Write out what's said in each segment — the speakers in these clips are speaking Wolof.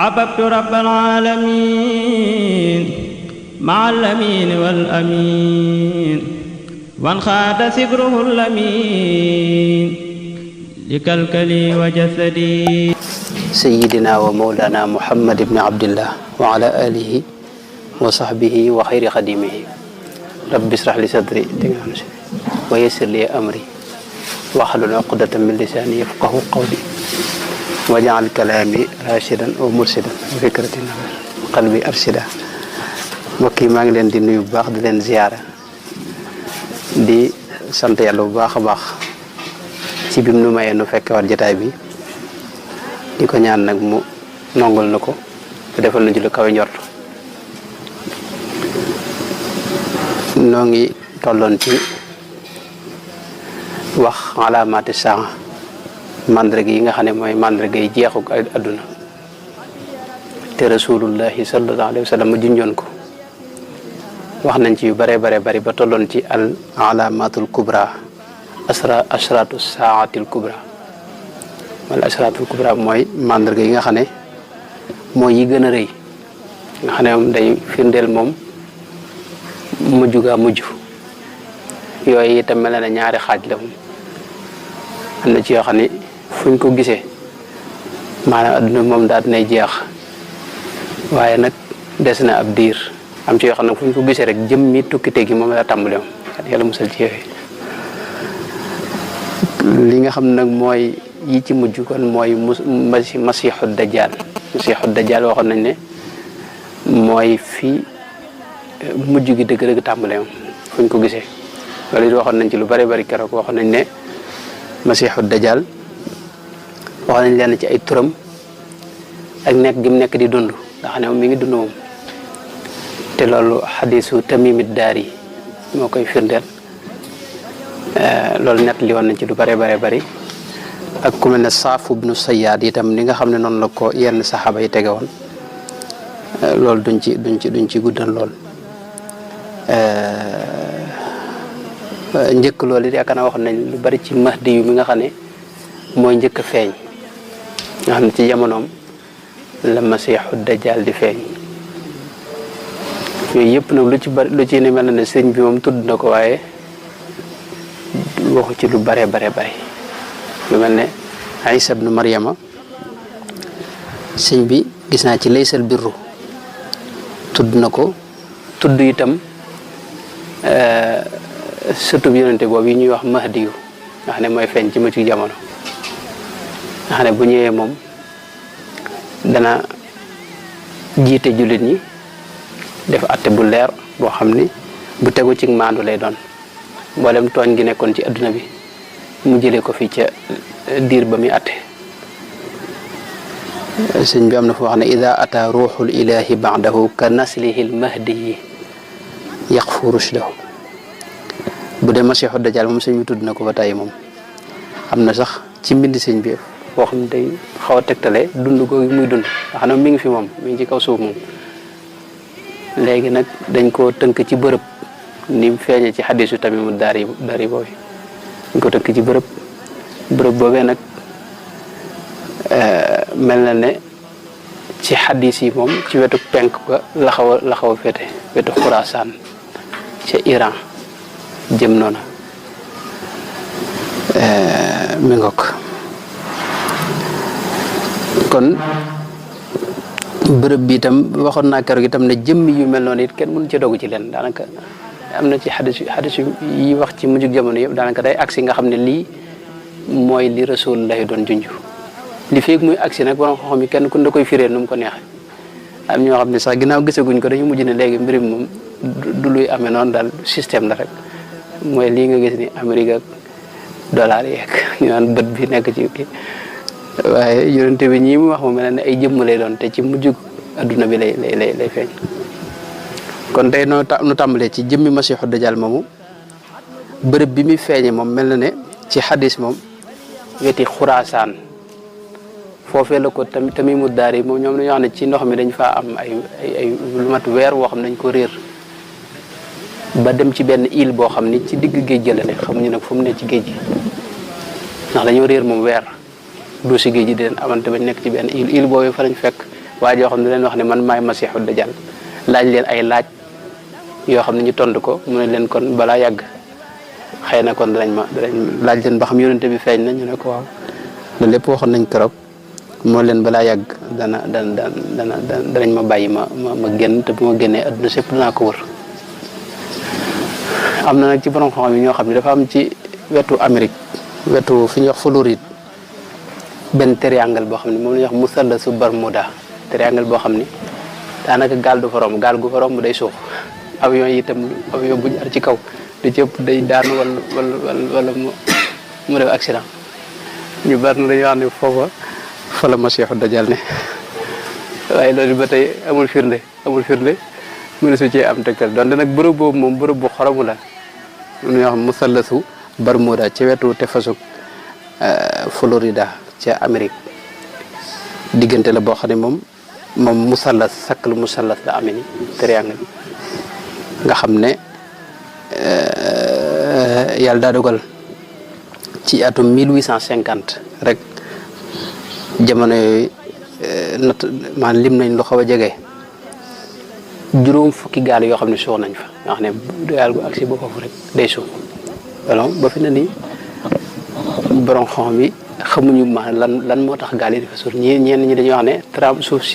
أحببت رب العالمين مع الأمين والأمين وانخاد سبره الأمين لكلكلي وجسدي سيدنا ومولانا محمد بن عبد الله وعلى آله وصحبه وخير خديمه رب اشرح لي صدري ويسر لي أمري واحلل عقدة من لساني يفقهوا قولي واجعل كلامي راشدا ومرشدا وفكرتي نور قلبي أرشدا mbokk yi maa ngi leen di nuyu bu baax di leen ziyaara di sant yàlla bu baax a baax ci bim nu mayee nu fekke war jotaay bi di ko ñaan nag mu nongul na ko te defal na ci lu kawe njort noo ngi tolloon ci wax alaamaati saa mandarga yi nga xam ne mooy mandarga yi jeexuk adduna te rasulullahi sallallahu alayhi wa sallam ma junjoon ko wax nañ ci yu bare bari ba tolloon ci al alaamatul kubra asratu saatil kubra wala asratul kubra mooy mandarga yi nga xam ne mooy yi gën a rëy nga xam ne moom day firndeel moom mujj gaa mujj yooyu itam mel na ñaari xaaj la moom am na ci yoo xam ne fuñ ko gisee maanaam adduna moom daal dinay jeex waaye nag des na ab diir am ci yoo xam ne fuñ ko gisee rek jëm mi tukkite gi moom la tàmbale moom yàlla musal ci yooyu li nga xam nag mooy yi ci mujj kon mooy masiixu dajjal waxoon nañ ne mooy fii mujj gi dëgg-dëgg tàmbale moom fuñ ko gisee loolu it waxoon nañ ci lu bari keroog waxoon nañ ne masiixu dajjal waxoon nañ leen ci ay turam ak nekk gi mu nekk di dund nga xam ne moom mi ngi dund moom te loolu xadiisu Tamimid Daari moo koy firndeel loolu nett li woon nañ ci lu bari ak ku mel ne Saaf ibnu Sayyaad itam ni nga xam ne noonu la ko yenn saxaaba yi tege woon loolu duñ ci guddal lool njëkk loolu it yaakaar naa wax nañ lu bari ci Mahdi yu mi nga xam ne mooy njëkk a feeñ nga xam ne ci jamonoom la Masiixu Dajjal di feeñ yooyu yëpp nag lu ci ne mel na ne sëñ bi moom tudd na ko waaye waxu ci lu bare lu mel ne Isa ibnu Maryama sëñ bi gis naa ci laysal birru tudd na ko tudd itam sëtub yonente boobu yi ñuy wax Mahdi yu nga xam ne mooy feeñ ci mucc jamono nga xam ne bu ñëwee moom dana jiite jullit ñi def atte bu leer boo xam ni bu tegu ci maandu lay doon mboolem tooñ gi nekkoon ci adduna bi mu jëlee ko fi ca diir ba muy atte sëñ bi am na fu wax ne ida ata ruuxul ilahi ba'dahu ka naslihi lmahdi yi yaqfu rushdahu bu dee masiixu dajjal moom sëñ bi tudd na ko ba tàyyi moom am na sax ci mbind sëñ bi boo xam ne day xaw a tegtale dund googu muy dund nga xam ne mi ngi fi moom mi ngi ci kaw suuf moom léegi nag dañ koo tënk ci bërëb ni mu feeñee ci xadiisu Tamimid Daari boobu dañ ko tënk ci bërëb boobee nag mel na ne ci xadiis yi moom ci wetu penk ba la xaw a féete wetu Xuraasaan ca Iran jëm noona mi ngoog kon bërëb bi itam waxoon naa keroog itam ne jëmmi yu mel noonu it kenn mënu ci dogu ci leen daanaka am na ci xadis yi wax ci mujjug jamono yëpp daanaka day agsi nga xam ne lii mooy li Rasulullahi doon junj li feeg muy agsi nag borom xam-xam yi kenn ku ne da koy firee nu mu ko neexee am ñoo xam ne sax ginnaaw gisaguñ ko dañu mujj ne léegi mbirim moom du luy amee noonu daal système la rek mooy lii nga gis ni Amérique ak dollar yeeg ñu naan bët bi nekk ci kii waaye yonente bi ñii mu wax mu mel ne ay jëmm lay doon te ci mujjug adduna bi lay feeñ kon tey nu tàmbalee ci jëmmi Masiixu Dajjal moomu bërëb bi muy feeñe moom mel na ne ci xadis moom weti Xuraasaan foofee la ko Tamimid Daari moom ñoom dañoo xam ne ci ndox mi dañ faa am ay lu mat weer woo xam ne dañ ko réer ba dem ci benn île boo xam ni ci digg géej gi la ne xamuñu nag fu mu ne ci géej gi ndax dañoo réer moom weer du si géej gi di leen amante bañ nekk ci benn île boobee fa lañ fekk waa joo xam ne leen wax ne man maay masiixu dajjal laaj leen ay laaj yoo xam ne ñu tontu ko mu ne leen kon balaa yàgg xëy na kon danañ laaj leen ba xam yonente bi feeñ na ñu ne ko waaw loolu lépp waxoon nañ keroog moo leen balaa yàgg danañ ma bàyyi ma génn te bu ma génnee adduna sépp danaa ko wër. am na nag ci borom xam-xam yi ñoo xam ne dafa am ci wetu Amérique wetu fi ñuy wax Floride benn triangle boo xam ne moom la ñuy wax musallasu Bermuda triangle boo xam ni daanaka gaal du fa romb gaal gu fa romb day suuf avion yi itam avion bu jaar ci kaw da ci ëpp day daanu wala mu def accident ñu bari na dañuy wax ne foofa fa la Masiixu Dajjal ne waaye loolu ba tey amul firnde mënu su cee am tegtal donte nag bërëb boobu moom bërëb bu xoromu la lu ñuy wax musallasu Bermuda ci wetu tefesu Florida ca Amérique diggante la boo xam ne moom musallas sakkalu musallas la amee ni triangle nga xam ne yàlla daa dogal ci atum 1850 rek jamono yooyu maanaam lim nañ lu xaw a jege juróom fukki gaal yoo xam ne suux nañ fa nga xam ne gaal gu agsi ba foofu rek day suux alors ba fi ne nii borom xam bi xamuñu lan moo tax gaal yi dafa suux ñenn ñi dañuy wax ne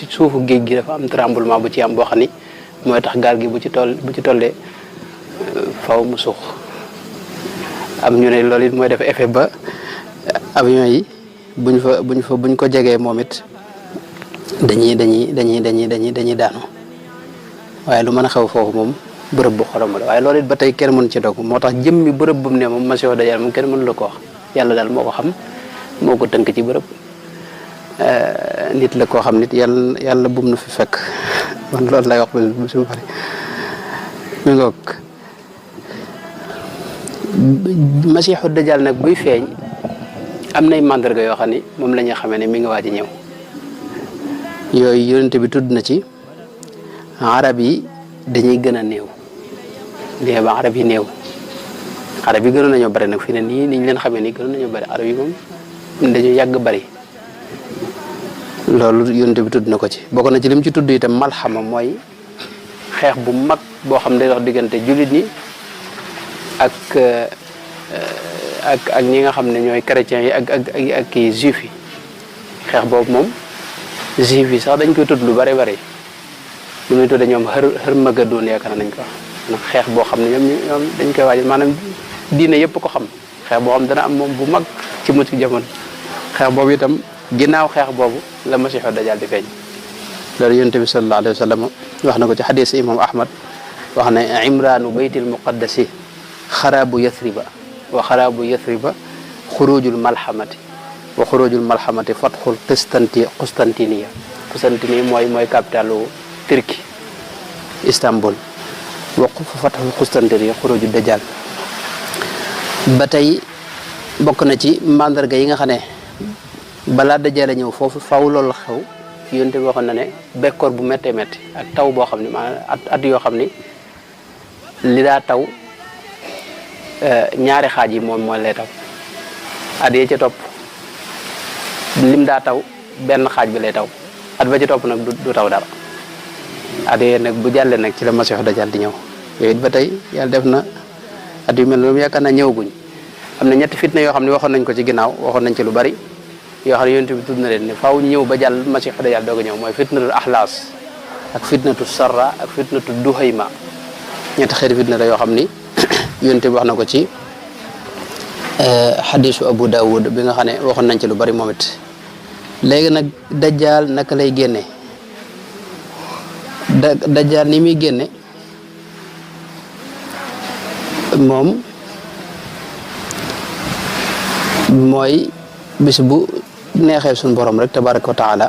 suufu géej gi dafa am tremblement bu ci am boo xam ni mooy tax gaal gi bu ci tollee faw mu suux am ñu ne loolu it mooy def effet ba avion yi buñ ko jegee moom it dañuy daanu waaye lu mën a xew foofu moom bërëb bu xorom la waaye loolu it ba tey kenn mënu ci dog moo tax jëmmi bërëb bu mu ne moom Masiixu Dajjal moom kenn mënu la ko wax yàlla daal moo ko xam moo ko tënk ci bërëb nit la koo xam nit yàlla bum na fi fekk man loolu lay wax ba su bari mi ngoog Masiixu Dajjal nag buy feeñ am nay màndarga yoo xam ni moom la ñuy xamee ne mi ngi waaj a ñëw yooyu yonent bi tudd na ci arab yi dañuy gën a néew dee ba arab yi néew arab yi gënoon nañoo bari nag fi ne nii niñ leen xamee nii gënoon nañoo bari arab yi moom dañu yàgg bari loolu yonent bi tudd na ko ci bokk na ci lim ci tudd itam malxama mooy xeex bu mag boo xam ne day dox diggante jullit ñi ak ñi nga xam ne ñooy chrétiens yi ak kii juif yi xeex boobu moom juif yi sax dañ koy tudd lu bari lu muy tudde ñoom xër magadoon yaakaar nañ ko wax xeex boo xam ne ñoom dañ koy waajal maanaam diine yëpp ko xam xeex boo xam dana am moom bu mag ci mucc jamono xeex boobu itam ginnaaw xeex boobu la Masiixu Dajjal di feeñ loolu yonent bi sallallahu alayhi wa sallam wax na ko ci xadis imam ahmad wax ne imraanu baytil muqaddasi xaraabu yathriba wa xaraabu yathriba xurujul malhamati wa xurujul malhamati fatxul Constantiniya mooy capitalu Turquie Istanbul wa fatxul Constantiniya xurujul Dajjal ba tey bokk na ci mandarga yi nga xam ne balaa Dajjal a ñëw foofu faw loolu xew yonent bi waxoon na ne bekkoor bu méttee métti ak taw boo xam ne maanaam at yoo xam ni li daa taw ñaari xaaj yi moom mooy lay taw at yee ca topp lim daa taw benn xaaj bi lay taw at ba ca topp nag du taw dara at yee nag bu jàllee nag ci la Masiixu Dajjal di ñëw yooyu it ba tey yàlla def na at yu mel noonu yaakaar naa ñëwaguñ am na ñetti fitna yoo xam ne waxoon nañ ko ci ginnaaw waxoon nañ ci lu bari yoo xam ne yonent bi tudd na leen ne faaw ñëw ba jàll Masiixu Dajjal doog a ñëw mooy fitnatul axlaas ak fitnatu sarra ak fitnatu duhayma ñetti xeeti fitna la yoo xam ni yonent bi wax na ko ci xadisu Abu Dawud bi nga xam ne waxoon nañ ci lu bari moom it léegi nag Dajjal naka lay génne Dajjal ni muy génne moom mooy bis bu neexee suñu borom rek tabaraka wa taala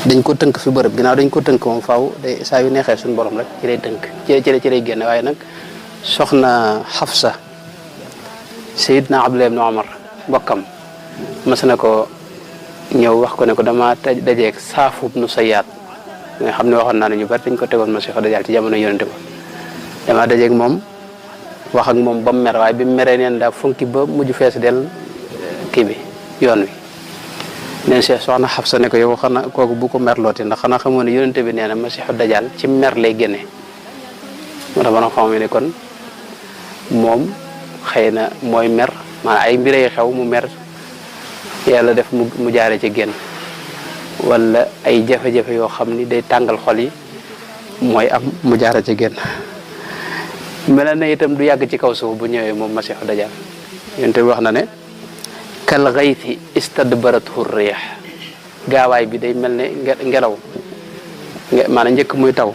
dañ ko tënk fi bërëb ginnaaw dañ ko tënk moom faaw day saa yu neexee suñu borom rek ci lay tënk ci lay génne waaye nag soxna Xafsa Seydina Abdullah ibn Omar mbokkam mas na ko ñëw wax ko ne ko dama dajeeg Saaf ibnu Sayyaat nga xam ne waxoon naa ne ñu bari dañ ko tegoon Masiixu Dajjal ci jamono yonente ba dama dajeeg moom wax ak moom ba mu mer waaye bi mu meree neen daa funki ba mujj fees del kii bi yoon wi neen Cheikh soxna Xafsa ne ko yow xanaa kooku bu ko merlooti ndax xanaa xamoo ne yonente bi nee na masiixu dajjal ci mer lay génne moo tax man xam ne kon moom xëy na mooy mer maanaam ay mbirey xew mu mer yàlla def mu jaare ci génn wala ay jafe-jafe yoo xam ni day tàngal xol yi mooy am mu jaare ci génn mel na itam du yàgg ci kaw suuf bu ñëwee moom masiixu dajjal yonente bi wax na ne kal gaythi istadbarathu riix gaawaay bi day mel ne ngelaw maanaam njëkk muy taw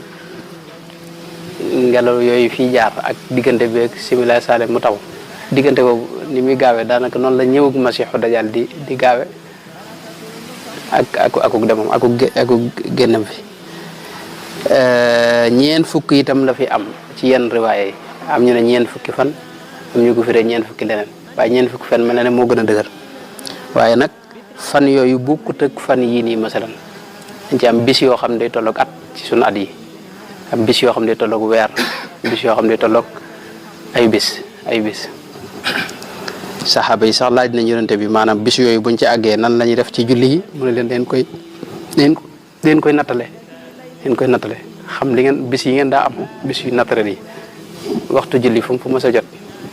ngelaw yooyu fii jaar ak diggante bi ak simila sale mu taw diggante boobu ni muy gaawee daanaka noonu la ñëwug masiixu dajjal di gaawe akuk demam akuk génnam fi ñeen fukk itam la fi am ci yenn riwaaye yi am ñu ne ñeen fukki fan am ñu ko firee ñeen fukki leneen waaye ñeen fukki fan mel na ne moo gën a dëgër waaye nag fan yooyu bokkut ak fan yii nii masalan dañ ci am bis yoo xam ne day tolloog at ci sunu at yi am bis yoo xam ne day tolloog weer bis yoo xam ne day tolloog ay bis saxaaba yi sax laaj nañ yonente bi maanaam bis yooyu buñ ci àggee nan la ñuy def ci julli yi mu ne leen leen koy nattale xam li ngeen bis yi ngeen daa am bis yu nattale yi waxtu julli fu mës a jot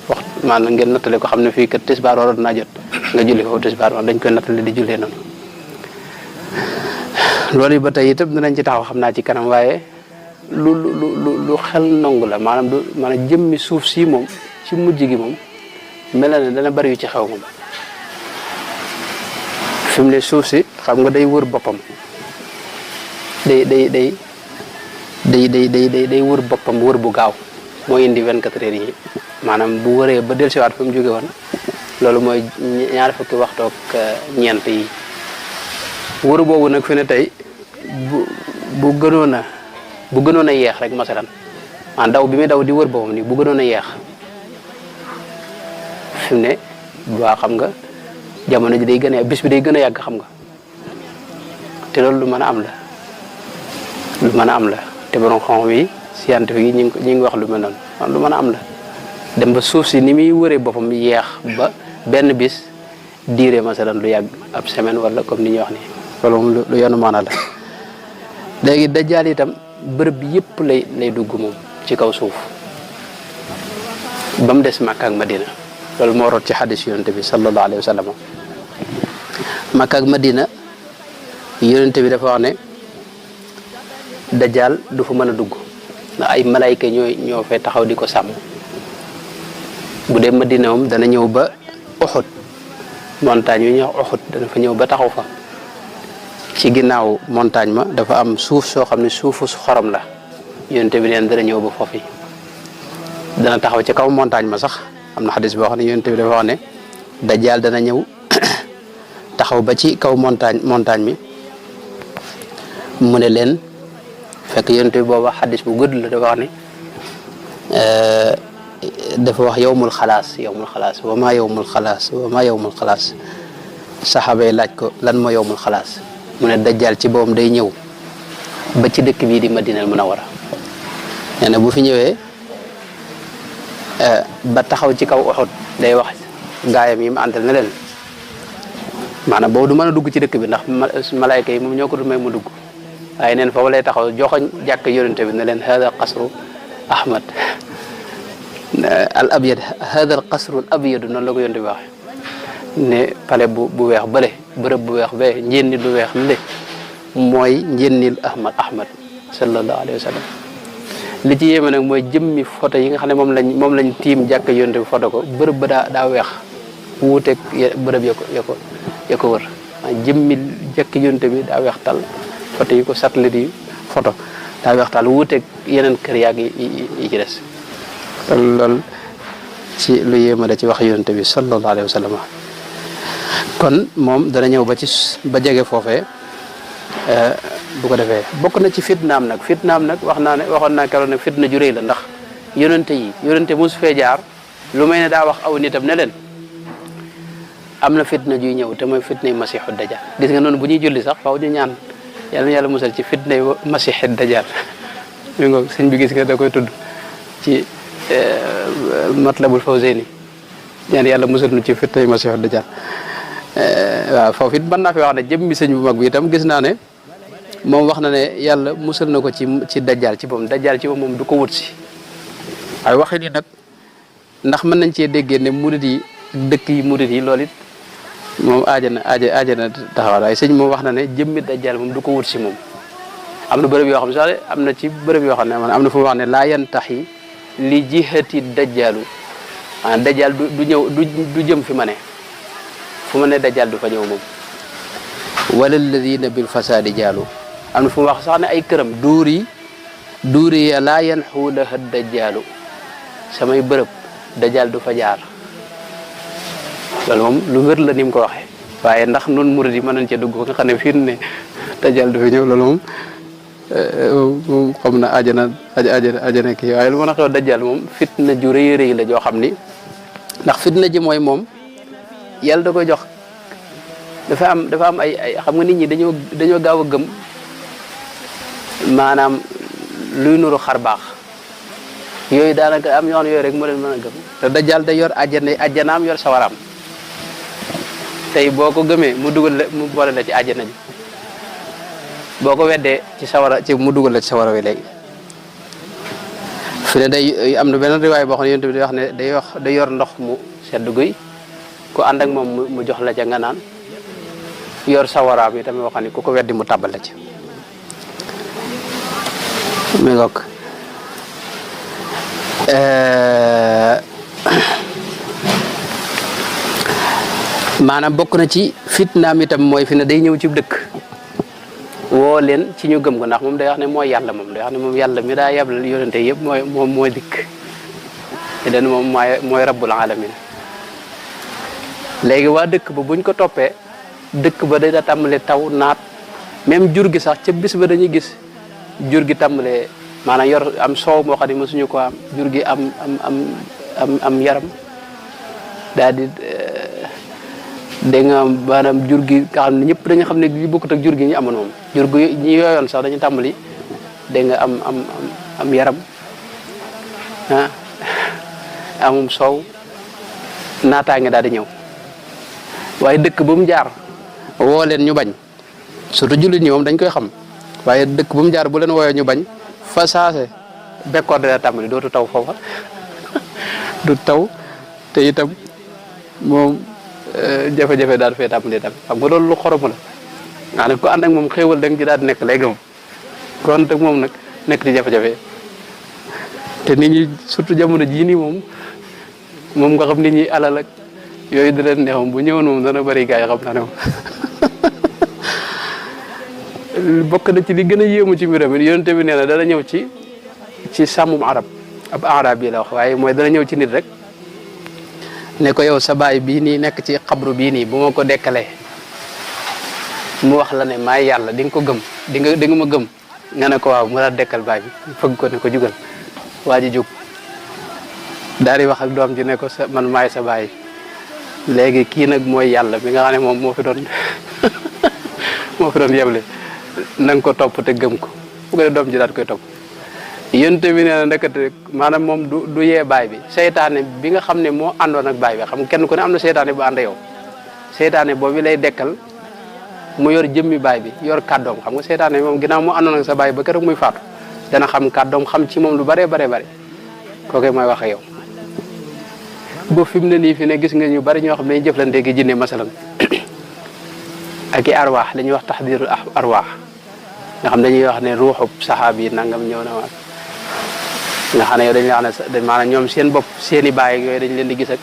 waxtu maanaam ngeen nattale ko xam ne fii kat tisbaar waroon naa jot nga julli foofu tisbaar dañ koy nattale di jullee noonu loolu yi ba tey itam dinañ ci taxaw xam naa ci kanam waaye lu xel nangu la maanaam jëmmi suuf si moom ci mujj gi moom mel na ne dana bari yu ci xew moom fi mu ne suuf si xam nga day wër boppam day wër boppam wër bu gaaw moo indi 24 heures yi maanaam bu wëree ba dellusiwaat fi mu jóge woon loolu mooy ñaar fukki waxtu ak ñeent yi wër boobu nag fi ne tey bu gënoon a yeex rek masalan daw bi muy daw di wër boppam ni bu gënoon a yeex fi mu ne waa xam nga jamono ji day gën a bis bi day gën a yàgg xam nga te loolu lu mën a am la te borom xam yi scientifique yi ñi ngi wax lu mel noonu lu mën a am la dem ba suuf si ni muy wëree boppam yeex ba benn bis diire masalan lu yàgg ab semaine wala comme ni ñuy wax nii loolu moom lu yenu maana la léegi dajjaal itam bërëb yëpp lay dugg moom ci kaw suuf ba mu des Makka ak Madina loolu moo rot ci xadis yonente bi sallallahu alayhi wa sallam Makka ak Madina yonente bi dafa wax ne dajjaal du fa mën a dugg ndax ay malayka ñoo fay taxaw di ko sàmm bu dee Madina moom dana ñëw ba Uhud montagne yu ñuy wax Uhud dana fa ñëw ba taxaw fa ci ginnaaw montagne ma dafa am suuf soo xam ne suufu xorom la yonente bi neen dana ñëw ba foofu dana taxaw ci kaw montagne ma sax am na xadis boo xam ne yonente bi dafa wax ne dajjaal dana ñëw taxaw ba ci kaw montagne mi mu ne leen fekk yonente bi booba xadis bu gudd la dafa wax ne dafa wax yawmul xalaas wa ma yawmul xalaas saxaaba yi laaj ko lan moo yawmul xalaas mu ne dajjal ci boppam day ñëw ba ci dëkk bii di Madinal Munawwara nee na bu fi ñëwee ba taxaw ci kaw Uhud day wax gaayam yi mu àndal ne leen maanaam boobu du mën a dugg ci dëkk bi ndax malayka yi moom ñoo ko du may mu dugg waaye neen foofu lay taxaw joxoñ jàkk yonente bi ne leen hada qasru ahmad al abyad hada al qasru al abyad noonu la ko yonente bi waxe ne pale bu weex bële bërëb bu weex bee njéen nit bu weex li mooy njéen nil ahmad sallallahu alayhi wa sallam li ci yéeme nag mooy jëmmi photo yi nga xam ne moom lañ tiim jàkk yonente bi photo ko bërëb ba daa weex wuuteeg bërëb ya ko wër jëmmi jàkk yonente bi daa weex tal photo yi ko satellite yi photo daa weex tal wuuteeg yeneen kër yaag yi ci des loolu ci lu yéeme da ci wax yonente bi sallallahu alayhi wa sallam kon moom dana ñëw ba jege foofee bu ko defee bokk na ci fitnaam nag waxoon naa keroog ne fitna ju rëy la ndax yonente mosu fee jaar lu may ne daa wax aw nitam ne leen am na fitna juy ñëw te mooy fitnay masiixu dajjal gis nga noonu bu ñuy julli sax faaw ñu ñaan yàlla musal ci fitnay masiixu dajjal mi ngo sëñ bi gis nga da koy tudd ci matlabul fawzeyni ñaan yàlla musal nu ci fitnay masiixu dajjal waaw foofu it mën naa fi wax ne jëmmi sëñ bu mag bi itam gis naa ne moom wax na ne yàlla musal na ko ci dajjal ci moom du ko wut si waaye waxi ni nag ndax mën nañ cee déggee ne murid yi dëkk yi murid yi loolu it moom aajana taxawaat waaye sëñ moom wax na ne jëmmi dajjal moom du ko wut si moom am na bërëb yoo xam ne sax am na ci bërëb yoo xam ne man am na fu mu wax ne laa yantaxi li jihati dajjalu dajjal du ñëw du jëm fi ma ne fu ma ne dajjal du fa ñëw moom wala alladina bil fasadi jaalu am na fu mu wax sax ne ay këram duuri laa yanxu laha dajjalu samay bërëb dajjal du fa jaar loolu moom lu wér la ni mu ko waxee waaye ndax nun murid yi mën nañ cee dugg nga xam ne fii ne dajjal du fi ñëw loolu moom xam na ajana kii waaye lu mën a xew dajjal moom fitna ju rëy rëy la joo xam ni ndax fitna ji mooy moom yàlla da koy jox dafa am ay xam nga nit ñi dañoo gaaw a gëm maanaam luy nuru xar baax yooyu daanaka am yoon yooyu rek moo leen mën a gëm te dajjal da yor ajjanaam yor sawaraam tey boo ko gëmee mu boole la ci ajjana ji boo ko weddee mu dugal la ci sawara wi léegi fi ne day am na benn riwaay boo xam ne yonent bi day wax ne day yor ndox mu sedd guy ku ànd ak moom mu jox la ca nga naan yor sawaraam yi tamit wax ne ku ko weddi mu tàbbal la ci mi ngoog maanaam bokk na ci fitnaam itam mooy fi ne day ñëw ci dëkk woo leen ci ñu gëm ko ndax moom day wax ne mooy yàlla moom day wax ne moom yàlla mi daa yabal yonente yëpp mooy dikk te den moom mooy rabbul alamin léegi waa dëkk ba buñ ko toppee dëkk ba day da tàmbalee taw naat même jur gi sax ca bis ba dañuy gis jur gi tàmbalee maanaam yor am soow moo xam ne mësuñu ko am jur gi am yaram daal di dégg nga maanaam jur gi nga xam ne ñëpp dañu xam ne li bokkut ak jur gi ñu amoon moom jur gi ñi yooyoon sax dañu tàmbali dégg nga am yaram amum soow naataange daal di ñëw waaye dëkk ba mu jaar woo leen ñu bañ surtout jullit ñi moom dañ koy xam waaye dëkk ba mu jaar bu leen wooyee ñu bañ fa saase bekkoor dana tàmbali dootu taw foofa du taw te itam moom jafe-jafe daal fee tàmbali tam xam nga loolu lu xorom la nga ne ko ànd ak moom xéewal da nga ci daal di nekk léegi moom kon te moom nag nekk ci jafe-jafe te nit ñi surtout jamono jii nii moom nga xam nit ñi alal ak yooyu di leen neexam bu ñëwoon moom dana bëri gars yi xam naa ne moom bokk na ci li gën a yéemu ci mbiram yonente bi nee na dana ñëw ci sàmmum arab ab arab yi la wax waaye mooy dana ñëw ci nit rek ne ko yow sa baay bii nii nekk ci xabru bii nii bu ma ko dekkalee mu wax la ne maay yàlla di nga ko gëm di nga ma gëm nga ne ko waaw mu daal dekkal baay bi fëgg ko ne ko jugal waa ji jóg daal di wax ak doom ji ne ko man maay sa baay léegi kii nag mooy yàlla mi nga xam ne moom moo fi doon yeble na nga ko topp te gëm ko bu ko dee doom ji daal koy topp yonte bi nee na ndekete maanaam moom du yee baay bi seytaane bi nga xam ne moo àndoon ak baay bi xam kenn ku ne am na seytaane bu ànd yow seytaane boobu lay dekkal mu yor jëmmi baay bi yor kàddoom xam nga seytaane moom ginnaaw moo àndoon ak sa baay ba keroog muy faatu dana xam kàddoom xam ci moom lu bare kooku mooy wax ak yow ba fi mu ne nii fi ne gis nga ñu bari ñoo xam ne dañuy jëflante gi jinne masalan ak i arwaax dañuy wax taxdiru arwaax nga xam dañuy wax ne ruuxub saxaab yi nangam ñëw na waat nga xam ne yow dañuy wax ne maanaam ñoom seen bopp seen i baay ak yooyu dañ leen di gis ak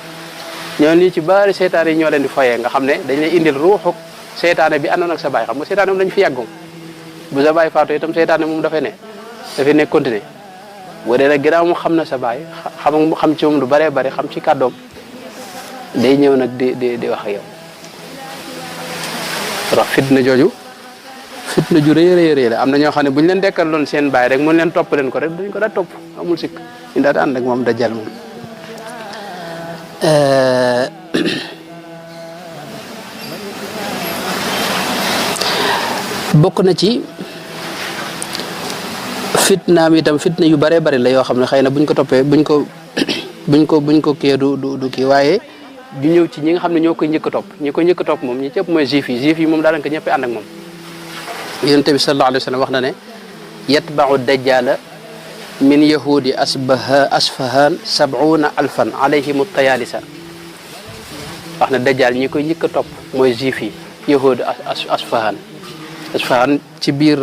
ñoo nii ci bari seytaane yi ñoo leen di foyee nga xam ne dañ lay indil ruuxub seytaane bi àndoon ak sa baay xam nga seytaane moom dañ fi yàggum bu sa baay faatu itam seytaane moom dafay ne continuer boo dee nag ginnaaw mu xam na sa baay xam ci moom lu baree bari xam ci kàddoom day ñëw nag di wax ak yow wax fitna jooju fitna ju rëy la am na ñoo xam ne bu ñu leen dekkal loon seen baay rek mun leen topp leen ko rek duñ ko daa topp amul sikk ñu daal di ànd ak moom dajjal moom bokk na ci fitnaam itam fitna yu bari la yoo xam ne xëy na buñ ko toppee buñ ko kii du kii waaye ju ñëw ci ñi nga xam ne ñoo koy njëkk a topp ñi koy njëkk a topp moom ñi ci ëpp mooy juif yi moom daanaka ñëpp ànd ak moom yonent bi sallallahu alayhi wa sallam wax na ne yatba'u dajjala min yahudi asfahan 70,000 alayhim tayalisa wax na dajjal ñi koy njëkk a topp mooy juif yi yahudi asfahan ci biir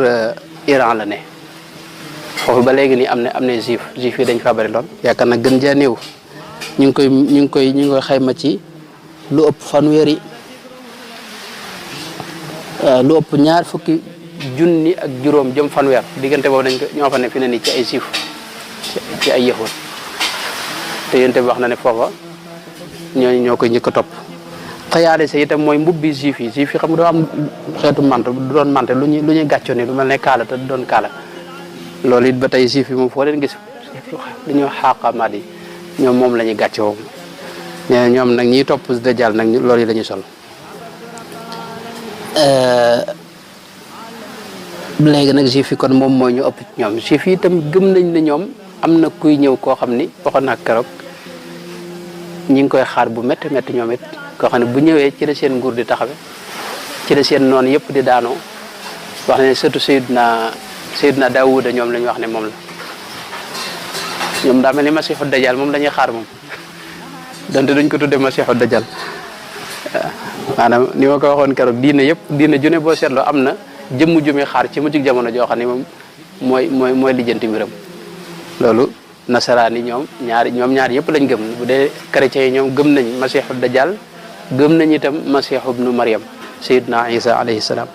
Iran la ne foofu ba léegi nii am na juif yi dañ fa bari lool yaakaar na gën jaa néew ñu ngi koy xayma ci lu ëpp fanweeri lu ëpp 20 fukki junni ak juróom jëm fanweer diggante boobu dañ ko ñoo fa ne fi ne nii ci ay juif ci ay yahud te yonent bi wax na ne foofa ñooñu ñoo koy njëkk a topp xayaale sa itam mooy mbubbi juif yi xam nga doo am xeetu mante du doon mante lu ñuy gàccoo ni lu mel ne kaala te du doon kaala loolu it ba tey juif yi moom foo leen gis li ñuy xaqamaat yi ñoom moom la ñuy gàccoo nee ñoom nag ñiy topp dajjal nag loolu yi la ñuy sol léegi nag juif yi kon moom mooy ñu ëpp ci ñoom juif yi itam gëm nañ ne ñoom am na kuy ñëw koo xam ni waxoon naa keroog ñi ngi koy xaar bu métti ñoom it koo xam ne bu ñëwee ci la seen nguur di taxawe ci la seen noonu yëpp di daanoo wax ne surtout Seydina Daawuda ñoom la ñu wax ne moom la ñoom daa mel ni Masiixu Dajjal moom la ñuy xaar moom donte duñ ko tudde Masiixu Dajjal maanaam ni ma ko waxoon keroog diine june boo seetloo am na jëmm jumi xaar ci mujjug jamono joo xam ne moom mooy lijjanti mbiram loolu nasaraan yi ñoom ñaar yëpp lañ gëm bu dee chrétiens yi ñoom gëm nañ Masiixu Dajjal gëm nañ itam Masiixu ibnu Maryam Seydina Isa alayhi salaam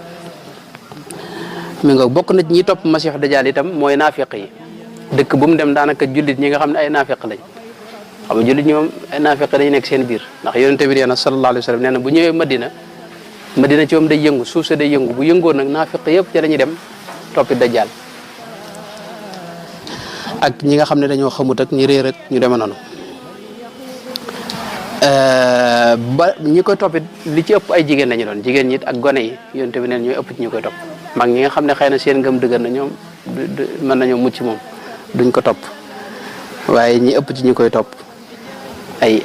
mi nga bokk na ci ñi topp Masiixu Dajjal itam mooy naafiq yi dëkk bu mu dem daanaka jullit ñi nga xam ne ay naafiq lañ xam nga jullit ñi moom ay naafiq dañu nekk seen biir ndax yonent bi nee na sallallahu alayhi wa sallam nee na bu ñëwee Madina ci moom day yëngu suuf sa day yëngu bu yëngoo nag naafiq yëpp ci la ñuy dem toppi Dajjal ak ñi nga xam ne dañoo xamut ak ñi réer ak ñu deme noonu ba ñi koy toppit li ci ëpp ay jigéen lañu doon jigéen ñi ak gone yi yonent bi neen ñooy ëpp ci ñi koy topp mag ñi nga xam ne xëy na seen ngëm dëgër na ñoom mën nañoo mucc moom duñ ko topp waaye ñi ëpp ci ñi koy topp ay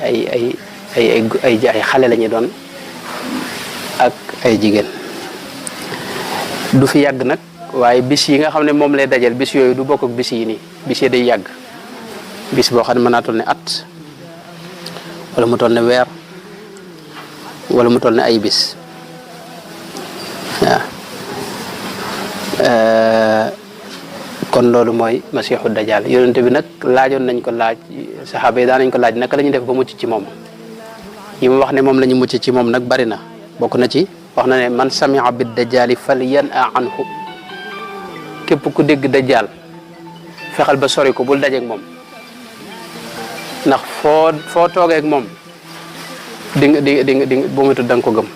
xale lañu doon ak ay jigéen du fi yàgg nag waaye bis yi nga xam ne moom lay dajal bis yooyu du bokk ak bis yi nii bis yi day yàgg bis boo xam ne mën naa toll ne at wala mu toll ne weer wala mu toll ne ay bis waaw kon loolu mooy Masiixu Dajjal yonent bi nag laajoon nañ ko laaj saxaaba yi daan nañ ko laaj naka la ñuy def ba mucc ci moom yi ma wax ne moom la ñu mucc ci moom nag bari na bokk na ci wax na ne man samia bi dajjali falyan'a anhu képp ku dégg dajjal fexal ba sori ko bul dajeeg moom ndax foo toogee ak moom di nga boo moytuwul da nga ko gëm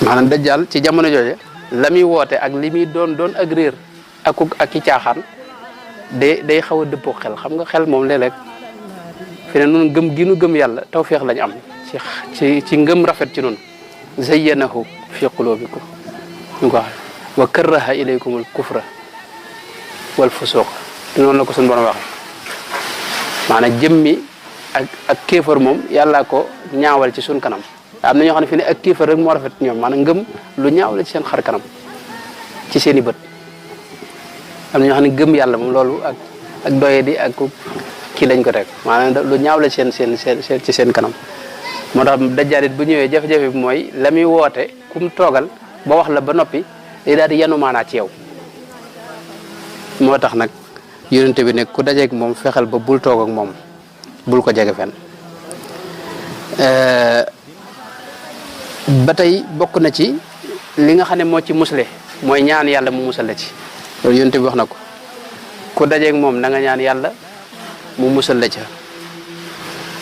maanaam dajjal ci jamono jooje la muy woote ak li muy doon ak réer ak ki caaxaan day xaw a dëppoo xel xam nga xel moom léeg-léeg fi ne noonu gëm gi nu gëm yàlla tawfeex lañu am ci ngëm rafet ci noonu zayyanahu fi qulubikum ñu ko wax wa karraha ilaykumul kufra wal fusuq noonu la ko suñu borom waxee maanaam jëmmi ak kéefar moom yàlla ko ñaawal ci suñ kanam am na ñoo xam ne fi ne ak kéefar rek moo rafet ñoom maanaam ngëm lu ñaaw la ci seen xar kanam ci seen i bët am na ñoo xam ne gëm yàlla moom loolu ak doye di ak kii lañ ko teg maanaam lu ñaaw la ci seen kanam moo tax dajjaalit bu ñëwee jafe-jafe bi mooy la muy woote ku mu toogal ba wax la ba noppi day daal di yanu maanaa ci yow moo tax nag yonente bi ne ku dajeeg moom fexeel ba bul toog ak moom bul ko jege fenn ba tey bokk na ci li nga xam ne moo ci musle mooy ñaan yàlla mu musal la ci loolu yonente bi wax na ko ku dajeeg moom na nga ñaan yàlla mu musal la ca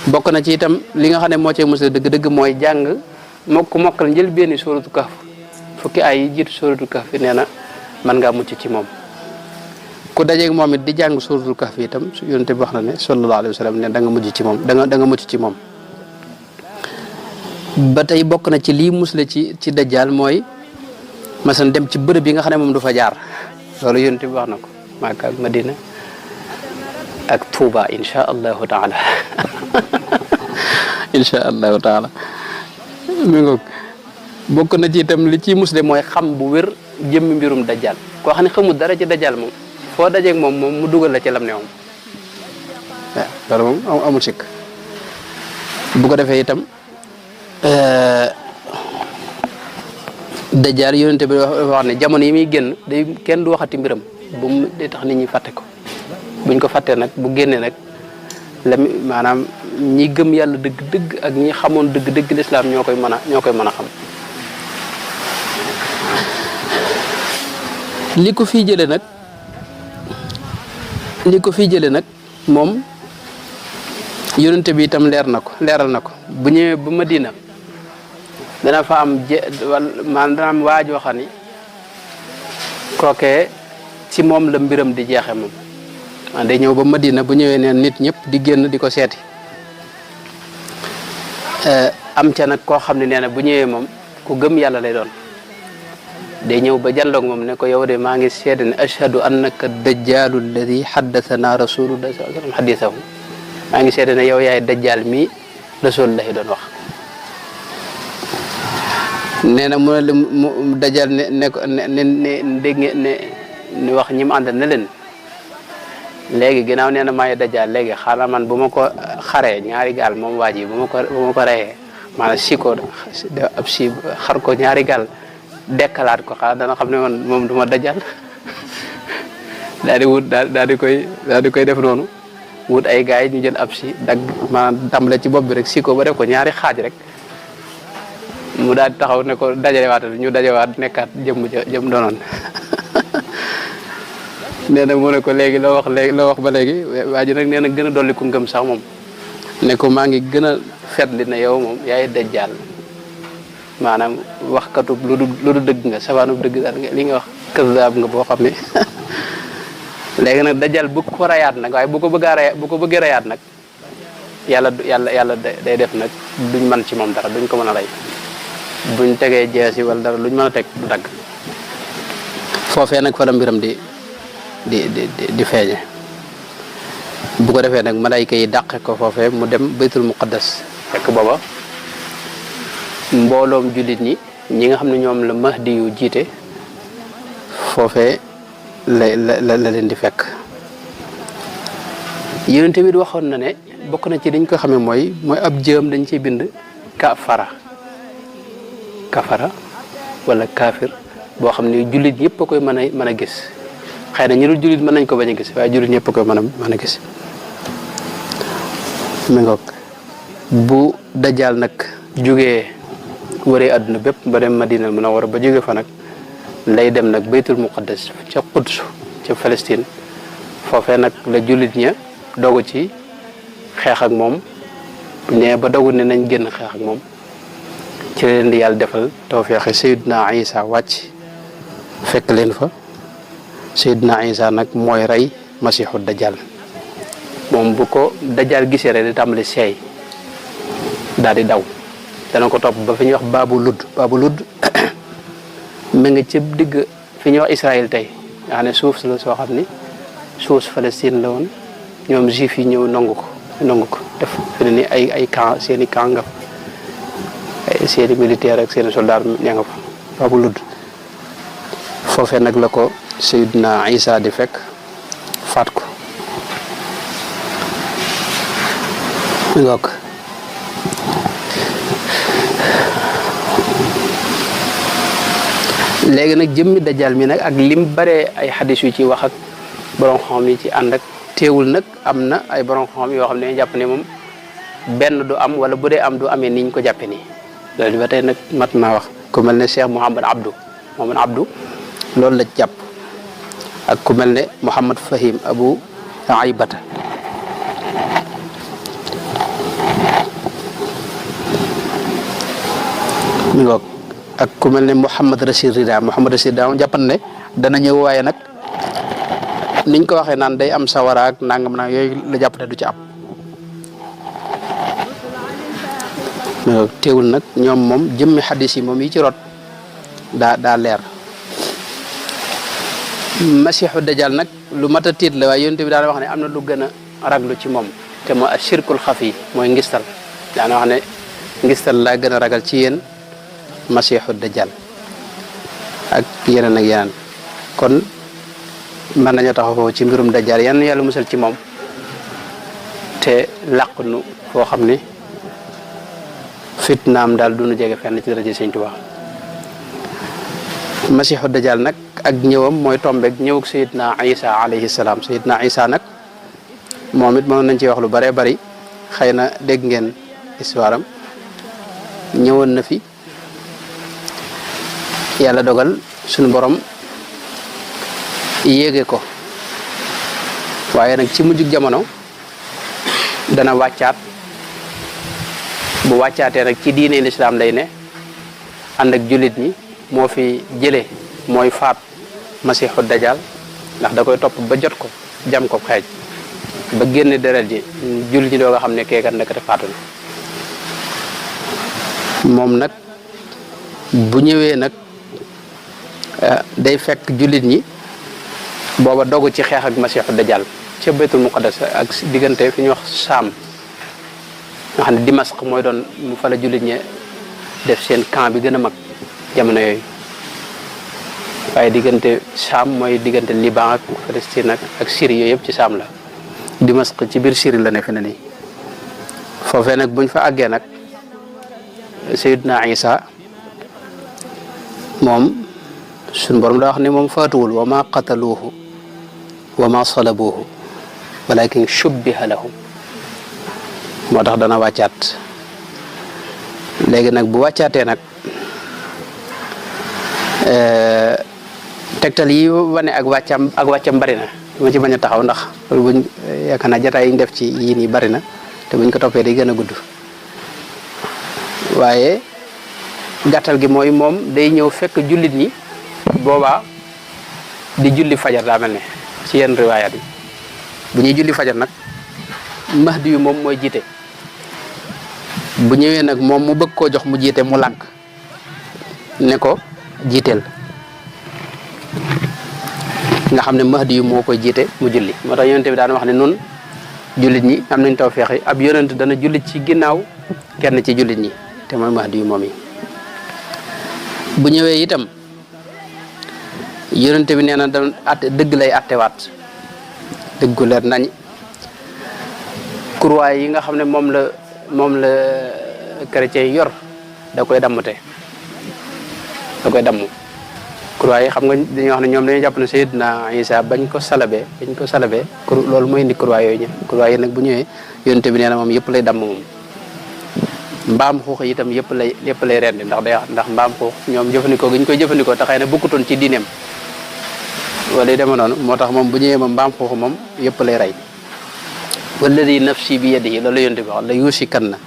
bokk na ci itam li nga xam ne moo cee musal dëgg-dëgg mooy jàng mokkal njëlbéeni sóoratu Kahf fukki ay yi jiitu sóoratu Kahf nee na mën ngaa mucc ci moom ku dajeeg moom it di jàng sóoratu Kahf itam yonente bi wax na ne sallallahu alayhi wa sallam ne da nga mujj ci moom da nga mucc ci moom ba tey bokk na ci lii musle ci dajjal mooy masan dem ci bërëb yi nga xam ne moom du fa jaar loolu yonente bi wax na ko Makka ak Madina ak Touba insha allahu taala insha allahu taala mi ngoog bokk na ci itam li ci musle mooy xam bu wér jëmmi mbirum dajjal koo xam ne xamul dara ci dajjal moom foo dajeeg moom mu dugal la ci lam ne moom waaw loolu moom amul sikk bu ko defee itam dajjal yonente bi wax ne jamono yi muy génn day kenn du waxati mbiram bu mu day tax nit ñi fàtte ko buñ ko fàttee nag bu génnee nag la maanaam ñi gëm yàlla dëgg-dëgg ak ñi xamoon dëgg-dëgg lislaam ñoo koy mën a xam li ko fii jële nag moom yonente bi itam leeral na ko bu ñëwee ba Madina dana fa am dana am waajoo xam ni kookee ci moom la mbiram di jeexe moom day ñëw ba Madina bu ñëwee neen nit ñëpp di génn di ko seeti am ca nag koo xam ne nee na bu ñëwee moom ku gëm yàlla lay doon day ñëw ba jàlloog moom ne ko yow de maa ngi seede ne ashhadu annaka dajjalu alladi haddathana rasulullah sallallahu alayhi wasallam hadithahu maa ngi seede ne yow yaay dajjal mi rasulullahi doon wax nee na mu ne mu dajjal ne wax ñi mu àndal ne leen léegi ginnaaw nee na maay dajjal léegi xanaa man bu ma ko xaree ñaari gaal moom waa ji bu ma ko reyee maanaam si ko ab si xar ko ñaari gaal dekkalaat ko xanaa dana xam ne man moom du ma dajjal daal di wut daal di koy def noonu wut ay gars yi ñu jël ab si dagg maanaam tàmbale ci bopp bi rek si ko ba def ko ñaari xaaj rek mu daal di taxaw ne ko dajalewaat ñu dajawaat nekkaat jëm doonoon nee na mu ne ko léegi loo wax ba léegi waa ji nag nee na gën a dolli ku ngëm sax moom ne ko maa ngi gën a fetli ne yow moom yaay dajjal maanaam waxkatu lu du dëgg nga sabaanu dëgg daal li nga wax kazaab nga boo xam ne léegi nag dajjal bu ko rayaat nag waaye bu ko bëggee rayaat nag yàlla day def nag duñ mën ci moom dara duñ ko mën a rey buñ tegee jeesi wala dara luñ mën a teg du dagg foofee nag fa la mbiram di feeñe bu ko defee nag malayka yi dàqe ko foofee mu dem baytul muqaddas fekk booba mbooloom jullit ñi nga xam ne ñoom la mahdi yu jiite foofee la leen di fekk yonent bi waxoon na ne bokk na ci dañ ko xamee mooy ab jëm dañ ciy bind kafara wala kaafir boo xam ne jullit yëpp a koy mën a gis xëy na ñu dul jullit mën nañ ko bañ a gis waaye jullit ñëpp a koy mën a gis mi ngoog bu dajjal nag jógee wëree àdduna bépp ba dem Madina Munawwara ba jóge fa nag lay dem nag baytul muqaddas ca Quds ca Palestine foofee nag la jullit ña dogu ci xeex ak moom ne ba dogu ne nañ génn xeex ak moom ci leen di yàlla defal tawfeex Seydina Isa wàcc fekk leen fa Seydina Isa nag mooy rey masiixu dajjal moom bu ko dajjal gisee rek di tàmbali seey daal di daw dana ko topp ba fi ñuy wax baabu ludd mi ngi ci digg fi ñuy wax Israël tey nga xam ne suuf la soo xam ni suuf Palestine la woon ñoom juif yi ñëw nangu ko def fi ne ni ay camp seeni camp nga fa seeni militaire ak seeni soldat ña nga fa baabu ludd foofee nag la ko Seydina Isa di fekk faat ko ngoog léegi nag jëmmi dajjal mi nag ak lim bare ay xadis yu ci wax ak borom xam yi ci ànd ak teewul nag am na ay borom xam yoo xam ne jàpp ne moom benn du am wala bu dee am du amee niñ ko jàppe nii loolu ba tey nag mat naa wax ku mel ne Cheikh Mouhamad Abdou loolu la jàpp ak ku mel ne Mouhamad Fahim Abu Aybata mi ngoog ak ku mel ne Mouhamad Rashid Rida jàppan ne dana ñëw waaye nag niñ ko waxee naan day am sawara ak nangam nag yooyu la jàpp ne du ci am teewul nag ñoom moom jëmmi xadis yi moom yi ci rot daa leer masiixu dajjal nag lu mat a tiit la waaye yonent bi daal wax ne am na lu gën a raglu ci moom te mooy ashirkul xafi mooy ngistal daana wax ne ngistal laa gën a ragal ci yéen masiixu dajjal ak yeneen ak yeneen kon mën nañoo taxaw foofu ci mbirum dajjal yan yàlla musal ci moom te làq nu foo xam ne fitnaam daal du nu jege fenn ci daraja Sëñ Tuubaa masiixu dajjal nag ak ñëwam mooy tombeeg ñëwug sayidna Isa alayhi salaam sayidna Isa nag moom it mënoon nañ ci wax lu bëree bëri xëy na dégg ngeen histoire am ñëwoon na fi yàlla dogal suñu borom yéege ko waaye nag ci mujjug jamono dana wàccaat bu wàccaatee nag ci diine lislaam lay ne ànd ak jullit ñi moo fi jëlee mooy faat masiixu dajjal ndax da koy topp ba jot ko jam ko xeej ba génne deret ji jullit ñi doo nga xam ne keekat ndekete faatu na moom nag bu ñëwee nag day fekk jullit ñi booba dogu ci xeex ak masiixu dajjal ca baytul muqaddas ak diggante fi ñuy wax Saam nga xam ne Dimask mooy doon mu fa la jullit ñi def seen camp bi gën a mag jamono yooyu waaye diggante Saam mooy diggante Liban ak Palestine ak Syrie yooyu yëpp ci Saam la Dimask ci biir Syrie la ne fi ne nii foofee nag buñ fa àggee nag Seydina Isa moom suñu borom daa wax ne moom faatuwul wa ma qataluuhu wa ma salabuuhu walakin shubbiha lahum moo tax dana wàccaat léegi nag bu wàccaatee nag tegtal yi wane ak wàccam bari na ma ci bañ a taxaw ndax buñ yaakaar naa jotaay yi ñu def ci yii nii bari na te buñ ko toppee day gën a gudd waaye gàttal gi mooy moom day ñëw fekk jullit ñi boobaa di julli fajar daa mel ne ci yenn riwaayaat yi bu ñuy julli fajar nag mahdi yu moom mooy jiite bu ñëwee nag moom mu bëgg koo jox mu jiite mu lànk ne ko jiiteel nga xam ne mahdi yu moo koy jiite mu julli moo tax yonent bi daan wax ne nun jullit ñi am nañ tawfeex yi ab yonent dana jullit ci ginnaaw kenn ci jullit ñi te mooy mahdi yu moom yi bu ñëwee itam yonent bi nee na da at dëgg lay attewaat dëggu leer nañ croix yi nga xam ne moom la chrétien yi yor da koy dammte da koy damm croix yi xam nga dañuy wax ne ñoom dañuy jàpp ne Seydina Isa bañ ko salabee loolu mooy indi croix yooyu croix yi nag bu ñëwee yonent bi nee na moom yëpp lay damm moom mbaam xuux itam yëpp lay rendi ndax mbaam xuux ñoom jëfandikoo gi ñu koy jëfandikoo te xëy na bokkutoon ci diineem wala dema noonu moo tax moom bu ñëwee moom mbaam xuux moom yëpp lay rey walladi nafsi bi yadihi loolu yonte bi wax la yusikanna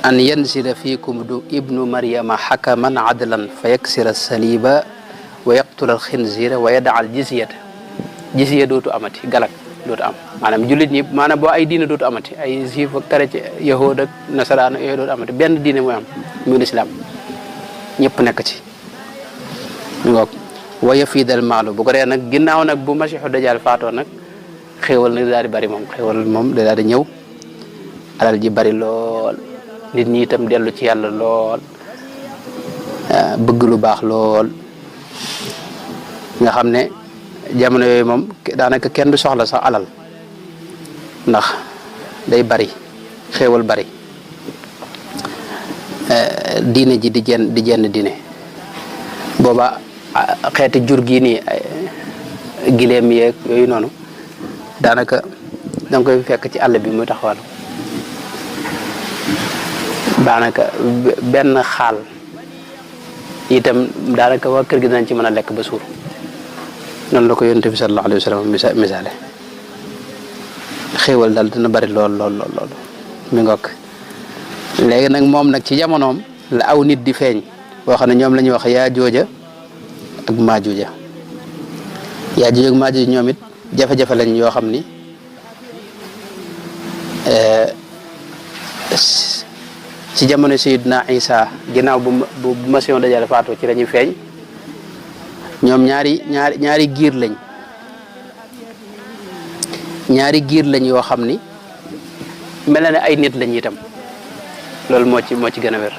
an yansila fiikum ibnu maryama xakaman adlan fa yaksira saliba wa yaqtula alxinzira wa yada al jizya dootu amati galak dootu am maanaam jullit ñi maanaam boo ay diine dootu amati ay juif ak chrétien yahood ak nasaraan yooyu dootu amati benn diine mooy am muy lislaam ñëpp nekk ci ñu ngoog wa yafiidal maalu bu ko dee nag ginnaaw nag bu masiixu dajjal faatoo nag xéewal nag daal di bari moom xéewal moom da daal di ñëw alal ji bari lool nit ñi itam dellu ci yàlla lool bëgg lu baax lool nga xam ne jamono yooyu moom daanaka kenn du soxla sax alal ndax day bari xéewal bari diine ji di jenn diine booba xeeti jur gi nii gileem yeeg yooyu noonu daanaka danga koy fekk ci àll bi muy taxawal daanaka benn xaal itam daanaka waa kër gi danañ ci mën a lekk ba suur noonu la ko yonent bi sallallahu alayhi wa sallam misaale xéewal daal dina bari lool mi ngokk léegi nag moom nag ci jamonoom la aw nit di feeñ boo xam ne ñoom la ñuy wax yaa jooja ak maajuja yaa jooja ak maajuja ñoom it jafe-jafe lañ yoo xam ni ci jamono Sayyidina Isa ginnaaw bu masiixu dajjal faatoo ci lañuy feeñ ñoom ñaari giir lañ yoo xam ni mel na ne ay nit lañ itam loolu moo ci gën a wér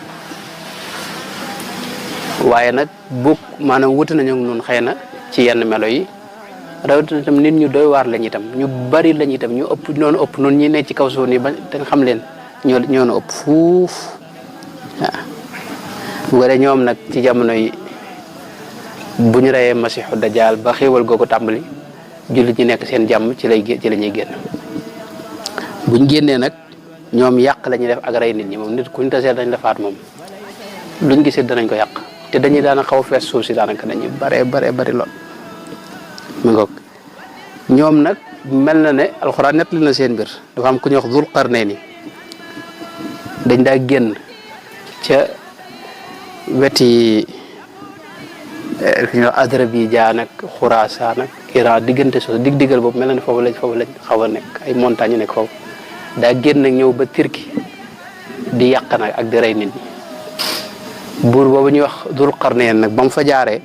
waaye nag bokk maanaam wuute nañu nun xëy na ci yenn melo yi rawatina itam nit ñu doy waar lañ itam ñu bari lañ itam ñu ëpp noonu ëpp nun ñi ne ci kaw suuf ni ba te xam leen ñoo na ëpp fuuf waaw bu ko dee ñoom nag ci jamono yi bu ñu reyee masiixu dajaal ba xéewal googu tàmbali jullit ñi nekk seen jàmm ci la ñuy génn buñ génnee nag ñoom yàq la ñuy def ak rey nit ñi moom nit kuñ tasee dañ la faat moom luñ gisee danañ ko yàq te dañuy daana xaw a fees suuf si daanaka dañuy bari lool mi ngoog ñoom nag mel na ne alxuraan nettali na seen mbir dafa am ku ñuy wax Dul Qarnayni dañ daa génn ca weti fi ñuy wax Azerbaïdjan ak Xuraasaan ak Iran diggante soo diggal boobu mel na ne foofu lañ xaw a nekk ay montagne yu nekk foofu daa génn nag ñëw ba Turquie di yàq nag ak di rey nit ñi buur boobu ñuy wax Dul Qarnayn nag ba mu fa jaaree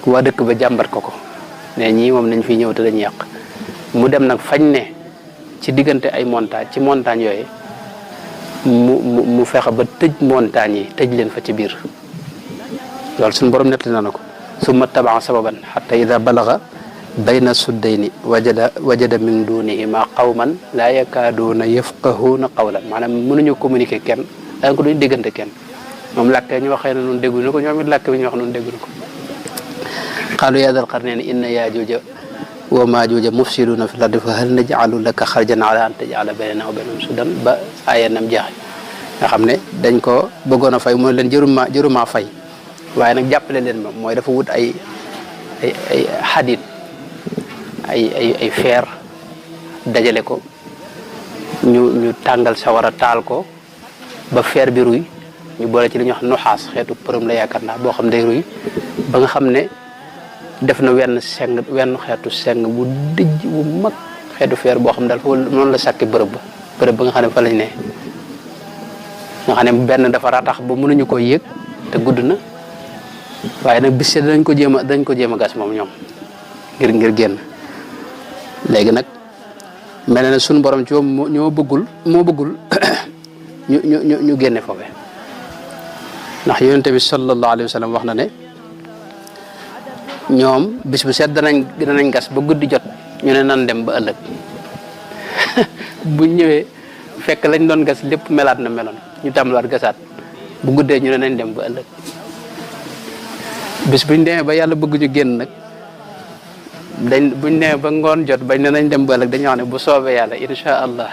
waa dëkk ba jàmbat ko ne ñii moom nañ fi ñëw te dañuy yàq mu dem nag fañ ne ci diggante ay montagne yooyu mu fexe ba tëj montagne yi tëj leen fa ci biir loolu suñu borom nettali na ko summa tabaa sababan xatta ida balaga bayna suddayni wajada min dunihima qawman laa yakaaduuna yafqahuuna qawlan maanaam mënuñu communiquer kenn danga ko duñ déggante kenn moom làkk ñu waxee na nun dégguñu ko ñoom it làkk bi ñu wax nun dégguñu ko qaalu yaa dal qarnayni inna yaajuuja wa maajuuja mufsiduuna fi l-ardi fa hal naj'alu laka xarjan ala an taj'ala baynanaa wa baynahum suddan ba aaya nam jeexe nga xam ne dañ ko bëggoon a fay mooy leen jëruma fay waaye nag jàppale leen moom mooy dafa wut ay xadit ay feer dajale ko ñu tàngal sawara taal ko ba feer bi ruy ñu boole ci li ñuy wax nuxaas xeetu përëm la yaakaar naa boo xam day ruy ba nga xam ne def na wenn xeetu seng bu dijj bu mag xeetu feer boo xam daal foofu noonu la sàkki bërëb ba nga xam ne fa lañ ne nga xam ne benn dafa ratax ba mënuñu ko yëg te gudd na waaye nag bis dañ ko jéem a gas moom ñoom ngir génn léegi nag mel na ne suñu borom ci moom moo bëggul ñu génne foofe ndax yonent bi sallallahu alayhi wa sallam wax na ne ñoom bis bu set danañ gas ba guddi jot ñu ne nan dem ba ëllëg bu ñëwee fekk lañ doon gas lépp melaat na meloon ñu tàmbaliwaat gasaat bu guddee ñu ne nañ dem ba ëllëg bis buñ demee ba yàlla bëgg ñu génn nag buñ demee ba ngoon jot bañ ne nañ dem ba ëllëg dañuy wax ne bu soobee yàlla insha allah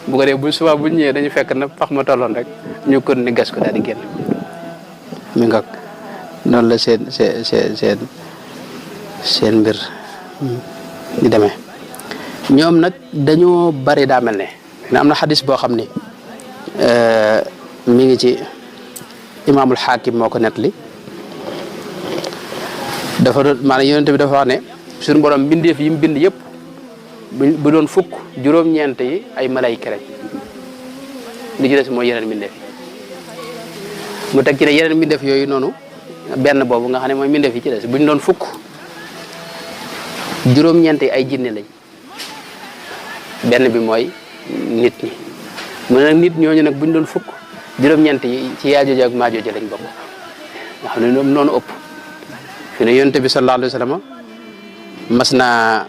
bu ko dee bu subaa buñ ñëwee dañu fekk na pax ma tolloon rek ñu kon ni gas ko daal di génn mi nga noonu la seen mbir di demee ñoom nag dañoo bari daa mel ne am na xadis boo xam ni mi ngi ci imaamul xaakim moo ko nettali dafa doon maanaam yonent bi dafa wax ne suñu borom mbindeef yi mu bind yëpp bu doon fukk juróom-ñeent yi ay malayka lañ li ci des mooy yeneen mbindeef yi mu teg ci ne yeneen mbindeef yooyu noonu benn boobu nga xam ne mooy mbindeef yi ci des buñ doon fukk juróom-ñeent yi ay jinne lañ benn bi mooy nit ñi mu ne nag nit ñooñu nag buñ doon fukk juróom-ñeent yi ci Yaajuuj ak Maajuuj lañ bokk nga xam ne ñoom noonu ëpp fi ne yonent bi sallallahu alayhi wa sallam mas naa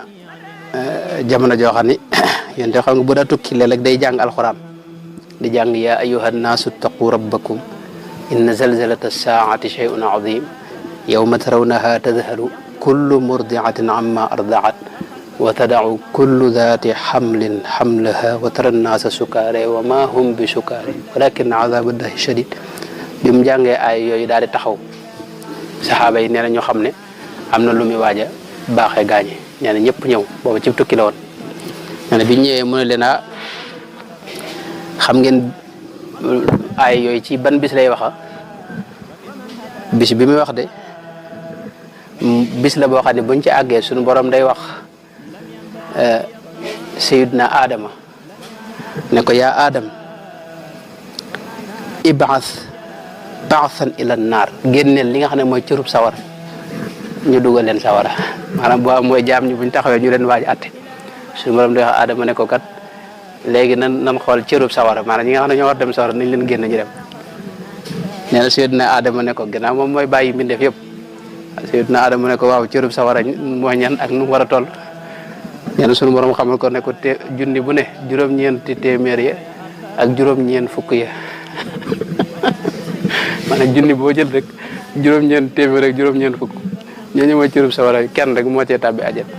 jamono joo xam ni yonent xam nga bu daa tukki léeg-léeg day jàng alxuraan di jàng yaa ayyuhan naasu ttaqu rabbakum inna zalzalata saa'ati shay'un azim yawma tarawnaha tadhalu kullu murdi'atin amma ardaat wa tada'u kullu dhati hamlin hamlaha wa tara nnaasa sukaare wa ma hum bi sukaare walakinna azaaballahi shadid bi mu jàngee ay yooyu daal di taxaw saxaaba yi nee na ñoo xam ne am na lu muy waaj a baaxee gaañe nee na ñëpp ñëw booba ci tukki la woon nee na bi ñëwee mu ne leen xam ngeen ay yooyu ci ban bis lay waxa bis bi muy wax de bis la boo xam ne buñ ci àggee suñu borom day wax sayidna Adama ne ko yaa Adam ba'than ila naar génneel li nga xam ne mooy cërub sawar ñu dugal leen sawara maanaam boo mooy jaam ñi buñ taxawee ñu leen waaj atte suñu borom day wax Adama ne ko kat léegi nan xool cërub sawara maanaam ñi nga xam ne ñoo war dem sawara nañ leen génn ñu dem. nee na Seydina Adama ne ko ginnaaw moom mooy bàyyi mbindeef yëpp Seydina Adama ne ko waaw cërub sawara mooy ñan ak nu mu war a toll. nee na sunu borom xamal ko ne ko junni bu ne juróom-ñeenti téeméer ya ak juróom-ñeent fukk ya maanaam junni boo jël rek juróom-ñeent téeméer ak juróom-ñeent fukk ñooñu mooy cërub sawara kenn rek moo cee tàbbi àjjana.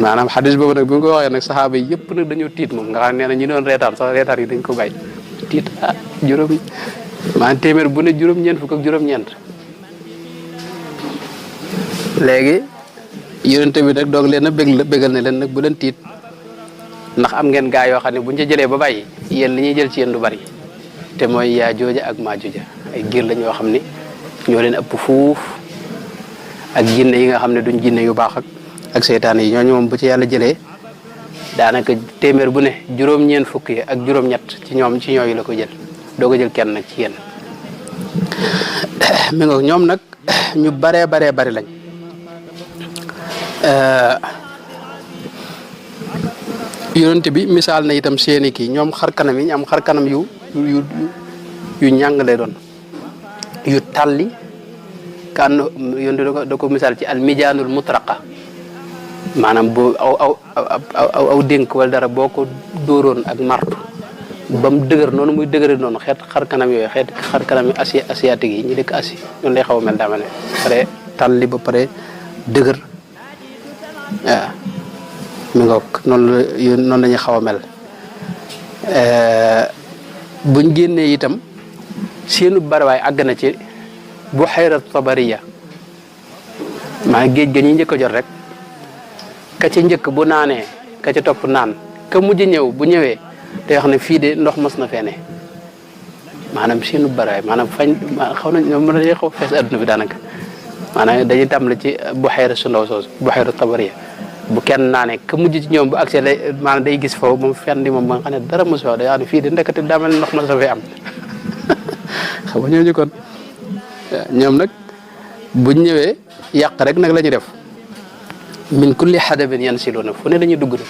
maanaam xadis boobu nag bi nga ko waxee nag saxaaba yi yëpp nag dañoo tiit moom nga xam ne ñi doon reetaan sax reetaan yi dañ ko bàyyi tiit maanaam téeméer bu ne juróom-ñeent fukk ak juróom-ñeent. léegi yonent bi nag doog leen a bégal ne leen nag bu leen tiit ndax am ngeen gaa yoo xam ne buñ ca jëlee ba bàyyi yéen li ñuy jël ci yéen du bari te mooy yaa jooja ak maa jooja ay giir lañ yoo xam ne ñoo leen ëpp fuuf ak jinne yi nga xam ne duñ jinne yu baax ak seytaane yi ñooñu moom bu ci yàlla jëlee daanaka téeméer bu ne juróom-ñeent fukk yi ak juróom-ñett ci ñooyu la ko jël doo ko jël kenn nag ci yéen mi nga ñoom nag ñu baree bari lañ yonent bi misaal na itam seeni kii ñoom xarkanam yi ñu am xarkanam yu ñàng lay doon yu talli kan yonent da ko misaal ci al mijaanul mutraqa maanaam boo aw dénk wala dara boo ko dóoroon ak martu ba mu dëgër noonu muy dëgëre noonu xeet xarkanam yooyu xeet xarkanam yi asiatique yi ñu dëkk Asie noonu lay xaw a mel dama ne pare talli ba pare dëgër waaw mi ngoog noonu la ñuy xaw a mel buñ génnee itam seenu bariwaay àgg na ci buhayra tabariya maa géej ga ñuy njëkk a jot rek ka ca njëkk bu naanee ka ca topp naan ka mujj ñëw bu ñëwee day wax ne fii de ndox mos na fee ne maanaam seenu bariwaay maanaam xaw nañ ñoom dañuy xaw fees adduna bi daanaka maanaam dañuy tàmbali ci buhayra su ndaw soosu buhayra tabariya bu kenn naanee ka mujj ci ñoom bu accès lay maanaam day gis foofu moom fenn di moom ba nga xam ne dara mosu wax day wax ne fii de ndekete daa mel ndox mos na fee am xam nga ñooñu kon ñoom nag buñ ñëwee yàq rek nag la ñu def min kulli xadabin yansiluuna fu ne la ñuy dugg na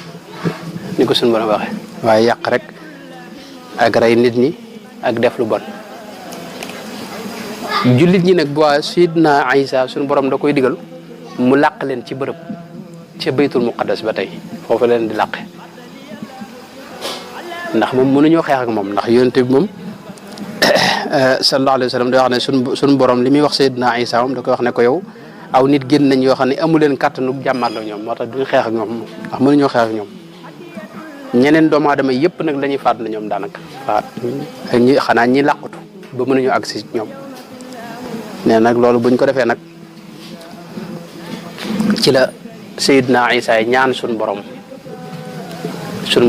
ni ko suñu borom waxee waaye yàq rek ak rey nit ñi ak def lu bon jullit ñi nag bu waa Sidna Isa suñu borom da koy digal mu làq leen ci bërëb ca baytul muqaddas ba tey foofu leen di làqe ndax moom mënuñoo xeex ak moom ndax yonent bi moom sallallahu alayhi wa sallam day wax ne suñu borom li muy wax Seydina Isa moom da koy wax ne ko yow aw nit génn nañ yoo xam ne amu leen kàttanu jàmmarloo ñoom moo tax duñ xeex ak ñoom ndax mënuñoo xeex ak ñoom ñeneen doomu aadama yëpp nag la ñuy faat na ñoom daanaka faat ñi xanaa ñi làqutu ba mënuñoo agsi ñoom nee nag loolu buñ ko defee nag ci la Seydina Isa ñaan suñu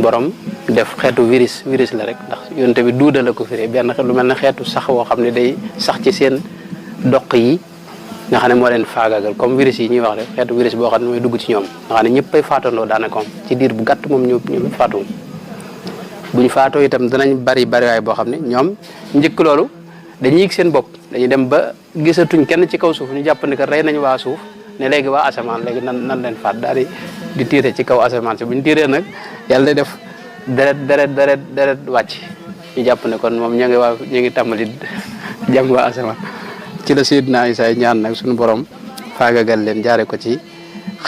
borom def xeetu virus la rek ndax yonte bi duuda la ko firee benn lu mel ne xeetu sax woo xam ne day sax ci seen doq yi nga xam ne moo leen faagaagal comme virus yi ñuy wax rek xeetu virus boo xam ne mooy dugg ci ñoom nga xam ne ñëppay faatandoo daanaka ci diir bu gàtt moom ñu faatu buñ faatoo itam danañ bari waay boo xam ne ñoom njëkk loolu dañuy yëg seen bopp dañuy dem ba gisatuñ kenn ci kaw suuf ñu jàpp ne que rey nañ waa suuf ne léegi waa asamaan léegi nan leen faat daal di tiire ci kaw asamaan si buñ tiiree nag yàlla day def deret wàcc ñu jàpp ne kon moom ñu ngi tàmbali jàng waa asamaan ci la Seydina Isa ñaan nag suñu borom faagagal leen jaare ko ci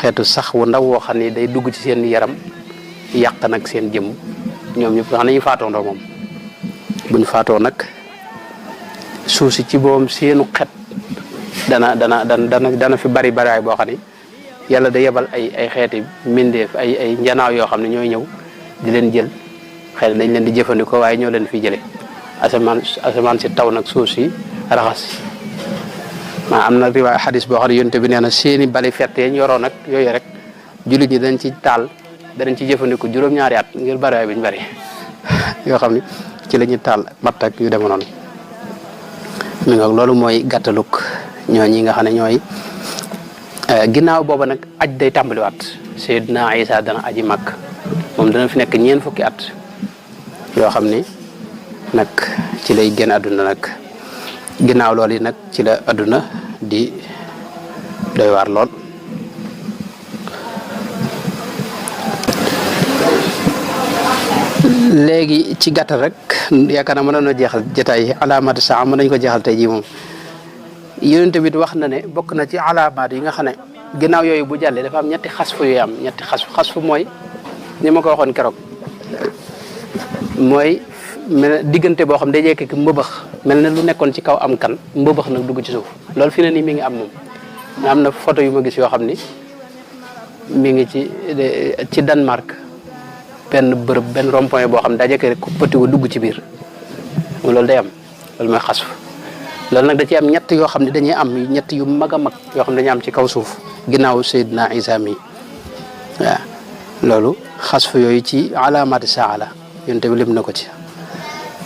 xeetu sax wu ndaw woo xam ne day dugg ci seen yaram yàq nag seen jëmm ñoom ñëpp nga xam ne ñu faatoo ndoo moom buñ faatoo nag suuf si ci boom seenu xet dana fi bari waay boo xam ne yàlla da yebal ay xeeti mbindeef ay njanaaw yoo xam ne ñooy ñëw di leen jël xëy na dañ leen di jëfandikoo waaye ñoo leen fi jëlee asamaan si taw nag suuf si raxas maa am na riwaay xadis boo xam ne yonte bi nee na seeni bali fett yañ yoroo nag yooyu rek jullit ñi dañ ci danañ ci jëfandikoo juróom-ñaari at ngir bari waay biñu bari yoo xam ne ci la ñuy taal matt ak yu deme noonu mi nga loolu mooy gàttaluk ñi nga xam ne ñooy ginnaaw booba nag aj day tàmbaliwaat Seydina Isa dana aji màkk moom dana fi nekk ñeent fukki at yoo xam ni nag ci lay génn àdduna nag ginnaaw loolu yi nag ci la àdduna di doy waar lool léegi ci gàttal rek yaakaar naa mënoon na jeexal jotaay alaamaatu saa mën nañu ko jeexal tey jii moom yonent bi wax na ne bokk na ci alaamaat yi nga xam ne ginnaaw yooyu bu jàllee dafa am ñetti xasfu yu am ñetti xasfu mooy ni ma ko waxoon keroog mooy mel diggante boo xam day jekk ki mbëbëx mel ne lu nekkoon ci kaw am kan mbëbëx nag dugg ci suuf loolu fi ne nii mi ngi am moom am na photo yu ma gis yoo xam ni mi ngi ci Danemark benn bërëb benn rond-point boo xam daa jekk rek pëti wa dugg ci biir loolu day am loolu mooy xasfu loolu nag da ci am ñett yoo xam ne dañuy am ñett yu mag a mag yoo xam ne dañuy am ci kaw suuf ginnaaw Seydina Isa mi waaw loolu xasfu yooyu ci alaamaati saa la yonent bi lim na ko ci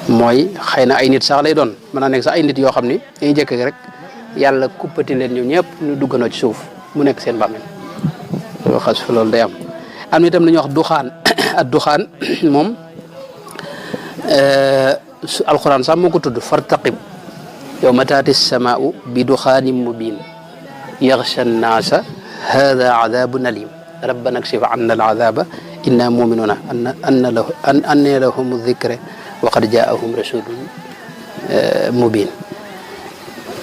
mooy xëy na ay nit sax lay doon mën naa nekk sax ay nit yoo xam ni dañuy jekk rek yàlla kuppati leen ñoom ñëpp ñu dugganoo ci suuf mu nekk seen bàmmeel loolu xasfu loolu day am na itam lu ñuy wax duxaan ak duxaan moom alquran sax moo ko tudd fartaqib yawma taati samaau bi duxaanin mubin yaxsha nnaasa hada adabun alim rabbana kshif anna al adaba inna muminuna anna lahum dhikra wa qad jaahum rasulun mubin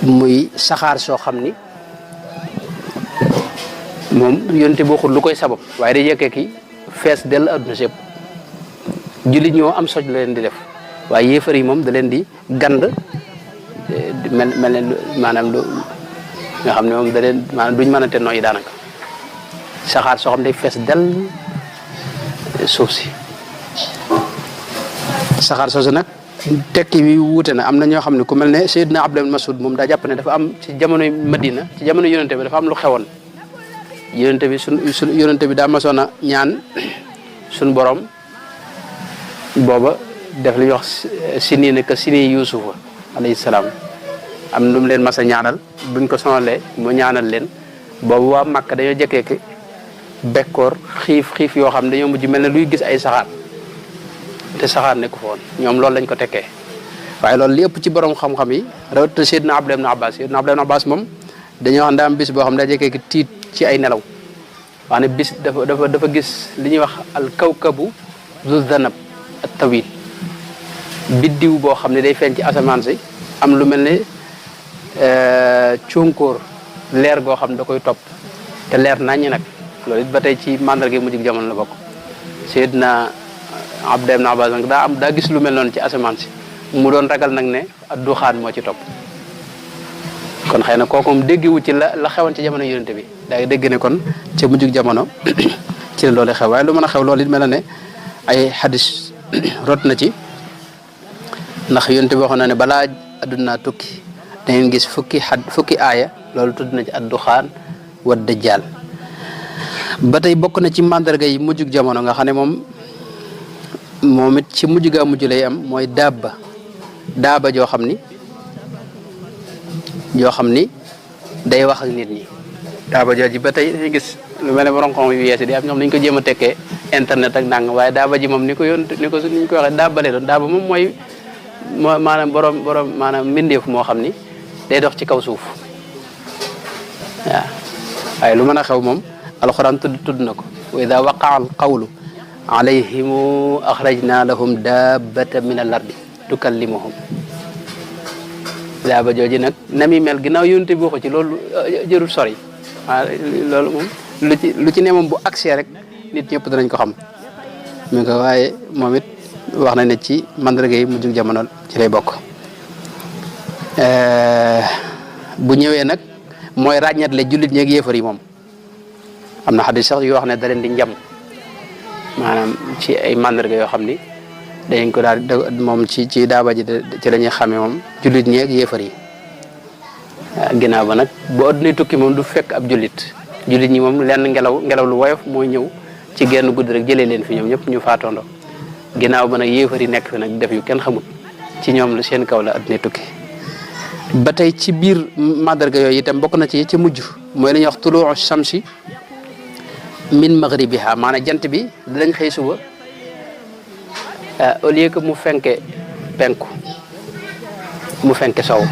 muy saxaar soo xam ni moom yonte boo xul lu koy sabab waaye day jekkee ki fees dell adduna sépp jullit ñoo am soj la leen di def waaye yéefar yi moom da leen di gand mel ne maanaam lu nga xam ne moom da leen maanaam duñ mën a te nooyi daanaka saxaar soo xam day fees dell suuf si saxaar soosu nag tekki bi wuute na am na ñoo xam ne ku mel ne Seydina Abdullah ibn Mas'ud moom daa jàpp ne dafa am ci jamonoy Madina ci jamono yonente bi dafa am lu xewoon yonente bi sun yonente bi daa masoon a ñaan suñ borom booba def li ñuy wax sini ne que sini Yuusufa alayhi salaam am nu mu leen mas a ñaanal buñ ko sonalee mu ñaanal leen boobu waa Makka dañoo jekkeeki bekkoor xiif yoo xam ne dañoo mujj mel ne luy gis ay saxaar te saxaar nekku fa woon ñoom loolu lañ ko tekkee waaye loolu li ëpp ci borom xam-xam yi rawatina Seydina Abdullah ibn Abbas Seydina Abdullah ibn Abbas moom dañoo wax daa am bis boo xam ne daa jekkeeki tiit ci ay nelaw wax ne bis dafa gis li ñuy wax al kawkabu zu zanab at tawil biddiw boo xam ne day feeñ ci asamaan si am lu mel ne cunkóor leer goo xam ne da koy topp te leer naññi nag loolu it ba tey ci mandarga yi mujj jamono la bokk Seydina Abdullah ibn Abbas nag daa gis lu mel noonu ci asamaan si mu doon ragal nag ne duxaan moo ci topp kon xëy na kooku moom déggewu ci la xewoon ci jamono yonente bi daa dégg ne kon ca mujjug jamono ci la loolu xew waaye lu mën a xew loolu it mel na ne ay xadis rot na ci ndax yonente bi waxoon na ne balaa adduna tukki da ngeen gis fukki aaya loolu tudd na ci ad-duxaan wa dajjal ba tey bokk na ci mandarga yi mujjug jamono nga xam ne moom it ci mujj gaa mujj lay am mooy daaba joo xam ni day wax ak nit ñi daaba jooji ba tey dañuy gis lu mel ne borom xam yu yees di am ñoom dañu ko jéem a tekkee internet ak nang waaye daaba ji moom ni ko waxee daabale doon daaba moom mooy maanaam borom maanaam mbindeef moo xam ni day dox ci kaw suuf waaw waaye lu mën a xew moom alxuraan tudd na ko wa ida waqaa al qawlu alayhim axrajna lahum dabbatan min al ardi tukallimuhum daaba jooji nag na muy mel ginnaaw yonte bi waxu ci loolu jërul sori waaw loolu moom lu ci ne moom bu accès rek nit ñëpp danañ ko xam mi ko waaye moom it wax na ne ci mandarga yi mujjug jamono ci lay bokk bu ñëwee nag mooy ràññatle jullit ñeeg yéefar yi moom am na xadis sax yoo wax ne da leen di njam maanaam ci ay mandarga yoo xam ni dañ ko daal moom ci daaba ji ci la ñuy xamee moom jullit ñi ak yéefar yi ginnaaw ba nag bu addunay tukki moom du fekk ab jullit ñi moom lenn ngelaw lu woyof mooy ñëw ci genn guddi rek jëlee leen fi ñoom ñëpp ñu faatondo ginnaaw ba nag yéefar yi nekk fi nag def yu kenn xamut ci ñoom la seen kaw la addunay tukki ba tey ci biir mandarga yooyu itam bokk na ci mujj mooy la ñuy wax tuluu shamsi min maghribiha maanaam jant bi dinañ xëy suba au lieu que mu fenke penku mu fenke sow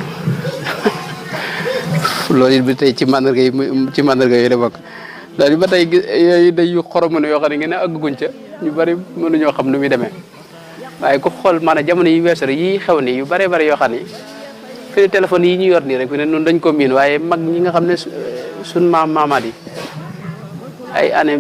loolu it bi tey ci mandarga yi la bokk loolu ba tey yooyu day yu xoromu ne yoo xam ne ngeen ne àgguñ ca ñu bari mënuñoo xam nu muy demee waaye ku xool maanaam jamono yi weesu rek yi xew ni yu bare bare yoo xam ni fi ne téléphone yi ñu yor nii rek fi ne noonu dañ ko miin waaye mag ñi nga xam ne suñ maamaat yi ay année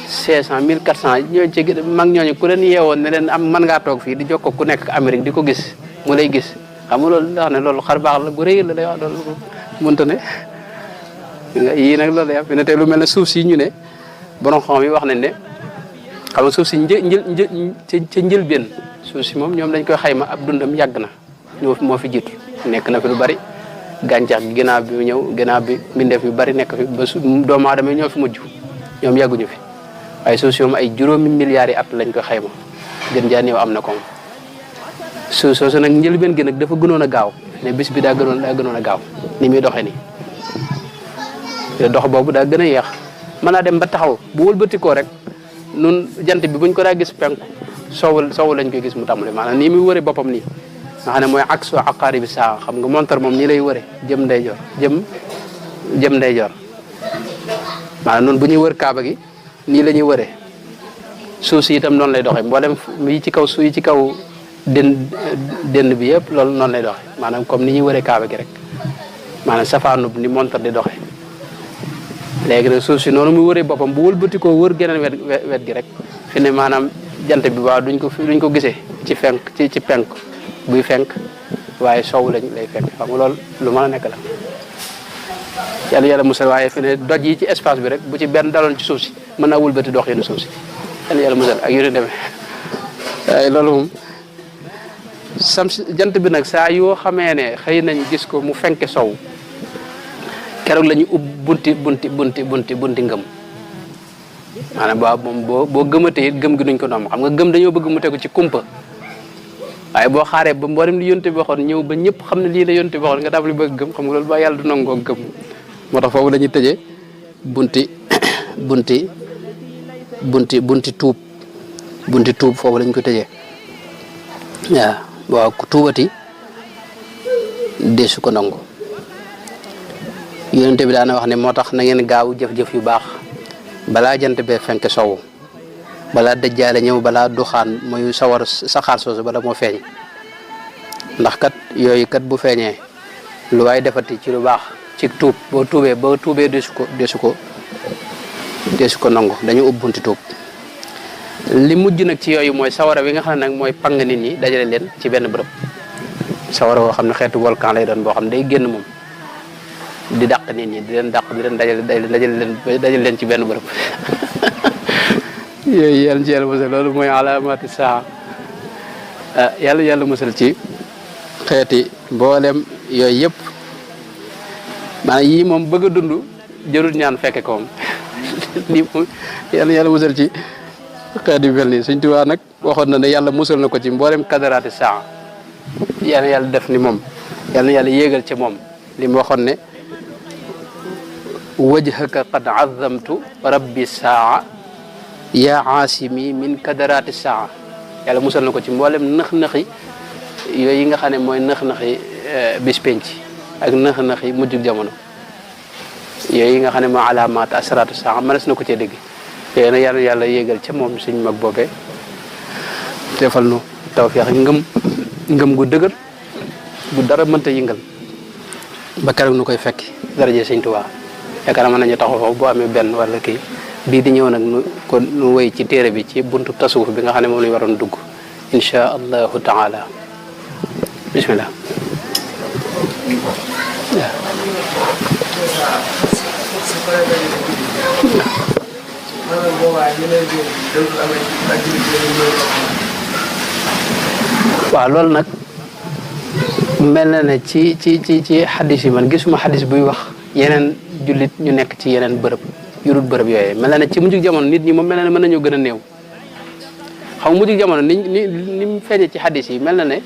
1500 1400 ñooñu ci mag ñooñu ku leen yeewoon ne leen am mën ngaa toog fii di jokkoo ku nekk Amérique di ko gis mu lay gis xam nga loolu wax ne loolu xar baax la bu rëy la lay wax loolu mënta ne yii nag loolu fi ne tey lu mel ne suuf si ñu ne borom xam yi wax nañ ne xam nga suuf si ca njëlbéen suuf si moom ñoom dañ koy xayma ab dundam yàgg na moo fi jiitu nekk na fi lu bari gàncax gi ginnaaw bi ñëw ginnaaw bi mbindeef yu bari nekk fi ba doomu aadama ñoo fi mujj ñoom yàgguñu fi waaye suuf si moom ay juróomi milliards yi at lañ koy xayma gën jaa néew am na ko moom suuf soosu nag njëlbéen gi nag dafa gënoon a gaaw ne bis bi daa gënoon a gaaw ni muy doxee nii dox boobu daa gën a yeex mën naa dem ba taxaw bu wëlbatikoo rek nun jant bi buñ ko daa gis penku soowu lañ koy gis mu tàmbali maanaam nii muy wëre boppam nii nga xam ne mooy aksu aqaaribi saa xam nga montar moom nii lay wëre jëm ndeyjoor jëm ndeyjoor maanaam noonu bu ñuy wër kaaba gi nii la ñuy wëree suuf si itam noonu lay doxee mboolem yi ci kaw yi ci kaw dënd bi yëpp loolu noonu lay doxee maanaam comme ni ñuy wëree kaaba gi rek maanaam safaanub ni montar di doxee léegi nag suuf si noonu muy wëree boppam bu wëlbatikoo wër geneen wet gi rek fi ne maanaam jant bi waaw duñ ko gisee ci fenk ci penk buy fenk waaye sow lay fenk xam nga loolu lu mën a nekk la yàlla musal waaye fi ne doj yi ci espace bi rek bu ci benn daloon ci suuf si mën naa wëlbati dox yéen suuf si yàlla musal ak yu ne demee waaye loolu moom jant bi nag saa yoo xamee ne xëy nañ gis ko mu fenke sow keroog la ñuy bunti ngëm maanaam boo gëmatee it gëm gi duñ ko noom xam nga gëm dañoo bëgg mu tegu ci kumpa waaye boo xaaree ba mboolem li yonte bi waxoon ñëw ba ñëpp xam ne lii la yonte bi waxoon nga daal li bëgg gëm xam nga loolu ba yàlla du nangoo gëm moo tax foofu la ñuy tëjee bunti tuub foofu lañ ko tëjee waaw ku tuubati deesu ko nangu yonente bi daana wax ne moo tax na ngeen gaaw jëf-jëf yu baax balaa jant bee fenk sowu balaa dajjaale ñëw balaa duxaan muy saxaar soosu bala moo feeñ ndax kat yooyu kat bu feeñee lu waay defati ci lu baax ci tuub boo tuubee deesu ko nangu dañu ubbunti tuub li mujj nag ci yooyu mooy sawara wi nga xam ne nag mooy pang nit ñi dajale leen ci benn bërëb sawara boo xam ne xeetu volcan lay doon boo xam ne day génn moom di dàq nit ñi di leen dajale leen ci benn bërëb yooyu yàlla ci yàlla musal loolu mooy alaamati saa yàlla musal ci xeeti mboolem yooyu yëpp maanaam yii moom bëgg a dund jërul ñaan fekke ko moom lii moom yàlla musal ci xeet yu mel nii Sëñ Tuubaa nag waxoon na ne yàlla musal na ko ci mboolem kadaraati saa yàlla def ni moom yàlla yéegal ci moom li mu waxoon ne wajhaka qad azamtu rabbi saa yaa aasimi min kadaraati saa yàlla musal na ko ci mboolem nëx-nëxi yooyu yi nga xam ne mooy nëx-nëxi bis penc ak nëx-nëxi mujjug jamono yooyu yi nga xam ne mooy alaamaat asraatu saa mënees na ko cee dégg yooyu nag yàlla yéegal ca moom suñ mag boobee defal nu tawfeex ngëm gu dëgër gu dara mënta yëngal ba keroog nu koy fekki daraje Sëñ Tuubaa yaakaar mën nañu taxaw foofu boo amee benn wala kii bii di ñëw nag nu wéy ci téere bi ci buntu tasawuf bi nga xam ne moom lañu waroon dugg insha allahu taala bismillah waaw loolu nag mel na ne ci xaddis yi man gisuma xaddis buy wax yeneen jullit ñu nekk ci yeneen bërëb yu dul bërëb yooyu mel na ne ci mujjug jamono nit ñi moom mel na ne mën nañoo gën a néew xam nga mujjug jamono ni mu feeñee ci xaddis yi mel na ne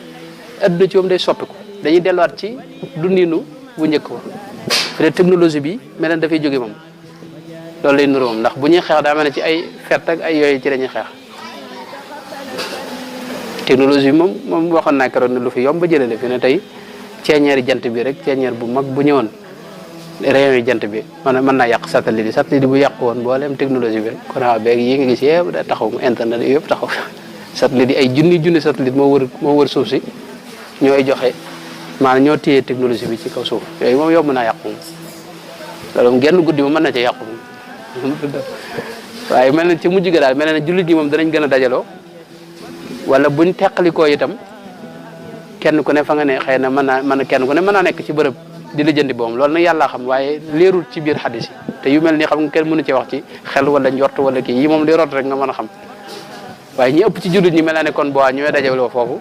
adduna ci moom day soppiku dañuy delluwaat ci dundinu bu njëkk ba fi ne technologie bi mel na dafay jóge moom loolu lay nuru moom ndax bu ñuy xeex daa mel ne ci ay fert ak ay yooyu ci lañuy xeex technologie bi moom waxoon naa keroon ne lu fi yomb ba jëlale fi ne tey ceeñeeri jant bi rek ceeñeer bu mag bu ñëwoon rayon yi jant bi mën naa yàq satellite yi bu yàqu woon mboolem technologie bi courant beeg yi nga gis yëpp da taxaw internet yëpp taxaw satellite yi ay junni satellite moo wër suuf si ñooy joxe maanaam ñoo téye technologie bi ci kaw suuf yooyu moom yomb naa yàqu moom loolu moom genn guddi moom mën na ci yàqu moom waaye mel na ci mujj ga daal mel na jullit ñi moom danañ gën a dajaloo wala buñ teqalikoo itam kenn ku ne fa nga ne xëy na kenn ku ne mën naa nekk ci bërëb di la jëndi boom loolu nag yàlla xam waaye leerul ci biir xadis yi te yu mel nii xam nga kenn mënu ci wax ci xel wala njort wala kii yi moom li rot rek nga mën a xam waaye ñi ëpp ci jullit ñi mel na ne kon boo ñooy dajaloo foofu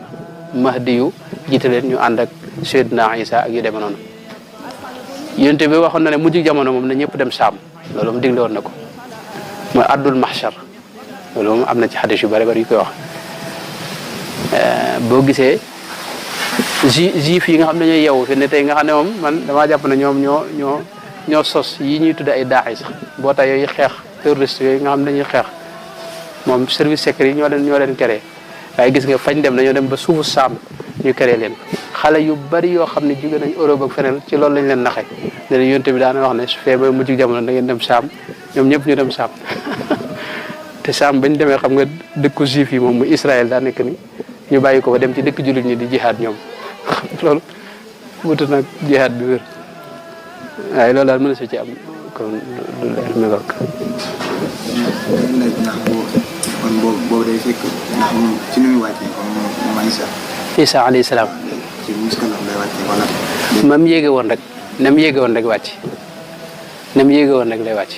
mahdi yu jiite leen ñu ànd ak Seydina Isa ak yu demee noonu yonent bi waxoon na ne mujj jamono moom na ñëpp dem saam loolu moom digle woon na ko mooy addul mahshar loolu moom am na ci xadis yu bari yu koy wax boo gisee juif yi nga xam ne ñooy yeewu fi ne tey nga xam ne moom man damaa jàpp ne ñoom ñoo sos yi ñuy tudde ay daax yi sax boota yooyu xeex terroriste yooyu nga xam ne dañuy xeex moom service secret yi ñoo leen créé waaye gis nga fañ dem dañoo dem ba suufu saam ñu créé leen xale yu bari yoo xam ne jóge nañ Europe ak feneen ci loolu lañ leen naxee dana yonte bi daana wax ne su fee ba mujj jamono da ngeen dem saam ñoom ñëpp ñu dem saam te saam bañ demee xam nga dëkku juif yi moom mu Israël daa nekk ni ñu bàyyi ko ba dem ci dëkk jullit ñi di jihaad ñoom loolu wuute nag jihaad bi wér waaye loolu daal mën na si ci am kon du leer mi ngoog kon boobu day fekk ndax ci ni muy wàccee comme Isa alayhi salaam ci muskalam lay wàccee wala mam yéege woon rek nam yéege woon rek wàcc nam yéege woon rek lay wàcc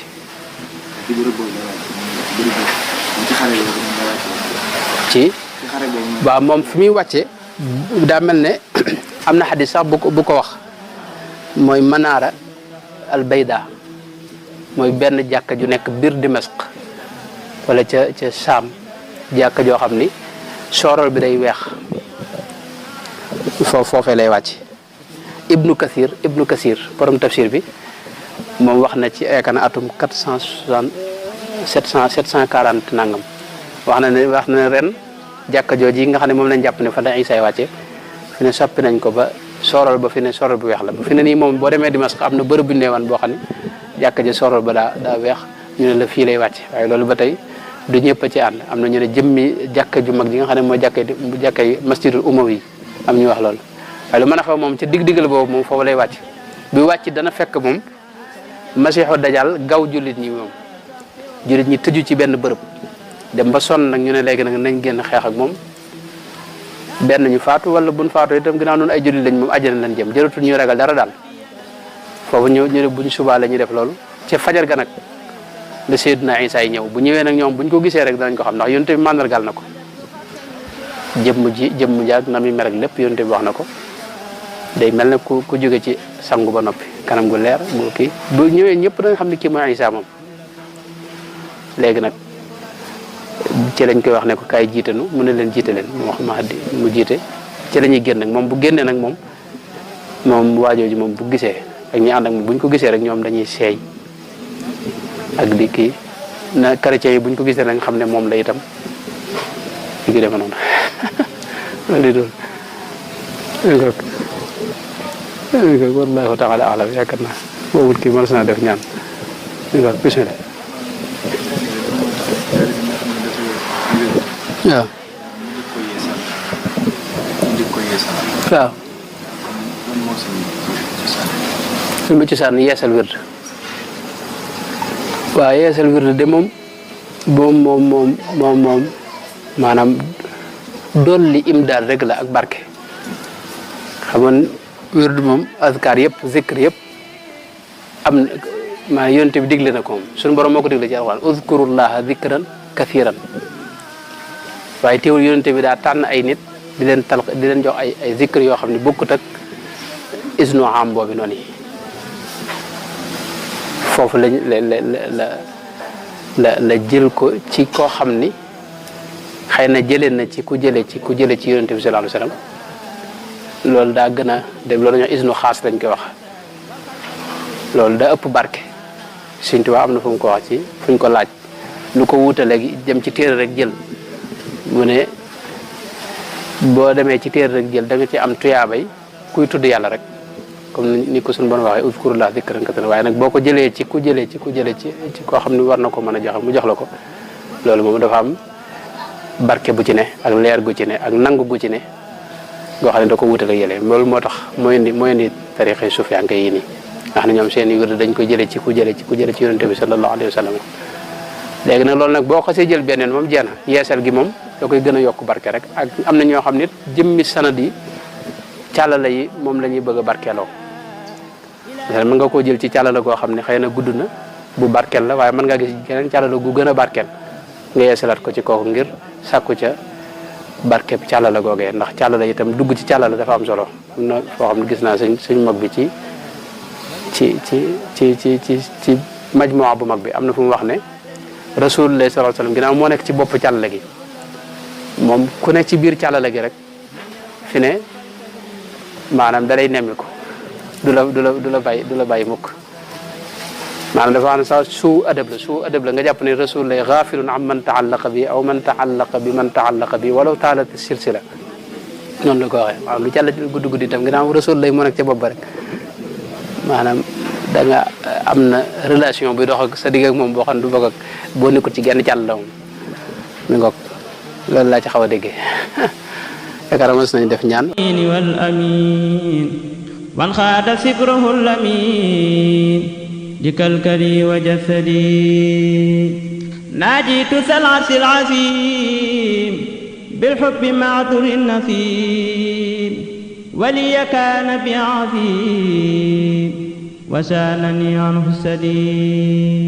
ci bërëb boobu lay wàcc bërëb boobu ci xare boobu lay wàcc ci waaw moom fi muy wàcce daa mel ne am na xadis sax bu ko wax mooy manaara al bayda mooy benn jàkka ju nekk biir Dimashq wala ca Saam jàkka joo xam ni sorol bi day weex foofee lay wàcc ibnu kasir borom tafsir bi moom wax na ci yaakaar na atum 740 nangam wax na ne ren jàkka jooji nga xam ne moom lañ jàpp ne fa la Isa wàcce fi ne soppi nañ ko ba sorol ba fi ne sorol bu weex la ba fi ne nii moom boo demee Dimashq am na bërëb bu ñu neewaan boo xam ne jàkka ji sorol ba daa weex ñu ne la fii lay wàcce waaye loolu ba tey du ñëpp a ci ànd am na ñu ne jëmmi jàkka ju mag ji nga xam ne mooy jàkkay masjidul umawi am ñu wax loolu waaye lu mën a xew moom ci digg-diggal boobu moom foofu lay wàcc bi wàcc dana fekk moom masiixu dajal gaw jullit ñi moom jullit ñi tëju ci benn bërëb dem ba sonn nag ñu ne léegi nag nañ génn xeex ak moom benn ñu faatu wala buñ faatu itam ginnaaw noonu ay jullit lañ moom àjjana lañ jëm jëratul ñuy ragal dara daal foofu ñu ne buñ subaa la ñuy def loolu ci fajar ga nag la Seydina Isa yi ñëw bu ñëwee nag ñoom buñ ko gisee rek danañ ko xam ndax yonent bi màndargal na ko jëmm jaag na mi mer ak lépp yonent bi wax na ko day mel ne ku jóge ci sangu ba noppi kanam gu leer bu kii bu ñëwee ñëpp dañ xam ne kii mooy Isa moom léegi nag ci lañ koy wax ne ko kaay jiitanu mu ne leen jiite leen mu wax Mahdi mu jiite ci la ñuy génn nag moom bu génnee nag moom waajooji moom bu gisee ak ñi ànd ak moom buñ ko gisee rek ñoom dañuy seey ak di kii na chrétiens yi buñ ko gisee nag xam ne moom la itam li ngi demee noonu li doon wallahu taala alam yaakaar naa boobul kii mën naa def ñaan bismillah waaw waaw lu cosaan yeesal wird waaw yeesal wird de moom maanaam dolli imdaad rek la ak barke xamoon wird moom azkar yëpp zikr yëpp am na maa yonent bi digle na ko moom suñu borom moo ko digle ci alxuraan uzkurullaha zikran kathiran waaye teewul yonent bi daa tànn ay nit di leen jox ay zikr yoo xam ne bokkut ak isnu am boobu noonu yi foofu la jël ko ci koo xam ni xëy na jëlee na ci ku jëlee ci yonent bi sallallahu alayhi wasallam loolu daa gën a dem loolu ñoo isnu xaas lañ koy wax loolu daa ëpp barke Sëñ Tuubaa am na fu mu ko wax ci fu ñu ko laaj lu ko wuute léegi dem ci téere rek jël mu ne boo demee ci téere rek jël da nga ci am tuyaabay kuy tudd yàlla rek comme ni ko suñu bon waxee uzkurullah zikran kasiiran waaye nag boo ko jëlee ci ku jëlee ci koo xam ne war na ko mën a joxe mu jox la ko loolu moom dafa am barke bu ci ne ak leer gu ci ne ak nangu gu ci ne goo xam ne da ko wutale yële loolu moo tax mooy indi tarixa sufiyanke yi nii nga xam ne ñoom seen i wërd dañ ko jëlee ci ku jëlee ci yonente bi sallallahu alayhi wa sallam léegi nag loolu nag boo xasee jël beneen moom jeex na yeesal gi moom da koy gën a yokk barke rek ak am na ñoo xam ne jëmmi sanad yi càllala yi moom la ñuy bëgg a barkeeloo mën nga koo jël ci càllala goo xam ne xëy na gudd na bu barkeel la waaye mën ngaa gis geneen càllala gu gën a barkeel nga yeesalaat ko ci kooku ngir sàkku ca barkeb càllala googee ndax càllala itam dugg ci càllala dafa am solo am na foo xam ne gis naa suñ mag bi ci majmuwa bu mag bi am na fu mu wax ne rasulullah sallallahu alayhi wasallam ginnaaw moo nekk ci bopp càllala gi moom ku nekk ci biir càllala gi rek fi ne maanaam da lay nemmi ko du la bàyyi mukk maanaam dafa xam ne sax suu adab la nga jàpp ne rasulullah ghafilun am man taallaqa bi aw man taallaqa bi man taallaqa bi walaw taalat silsila noonu la ko waxee waaw lu càlla guddi guddi itam ginnaaw rasulullah moo nekk ca bopp ba rek maanaam da nga am na relation bi dox ak sa digg ak moom boo xam ne du bokk ak boo nekkul ci genn càll la moom mi ngoog loolu laa ci xaw a déggee yaakaar mos nañ def ñaan wal amin wan xaada sikruhu lamin likalkali wa jasadi naajitu salaasil asim bilhubbi maadurin nasim waliya kaana bi azim وسالني عنه السديد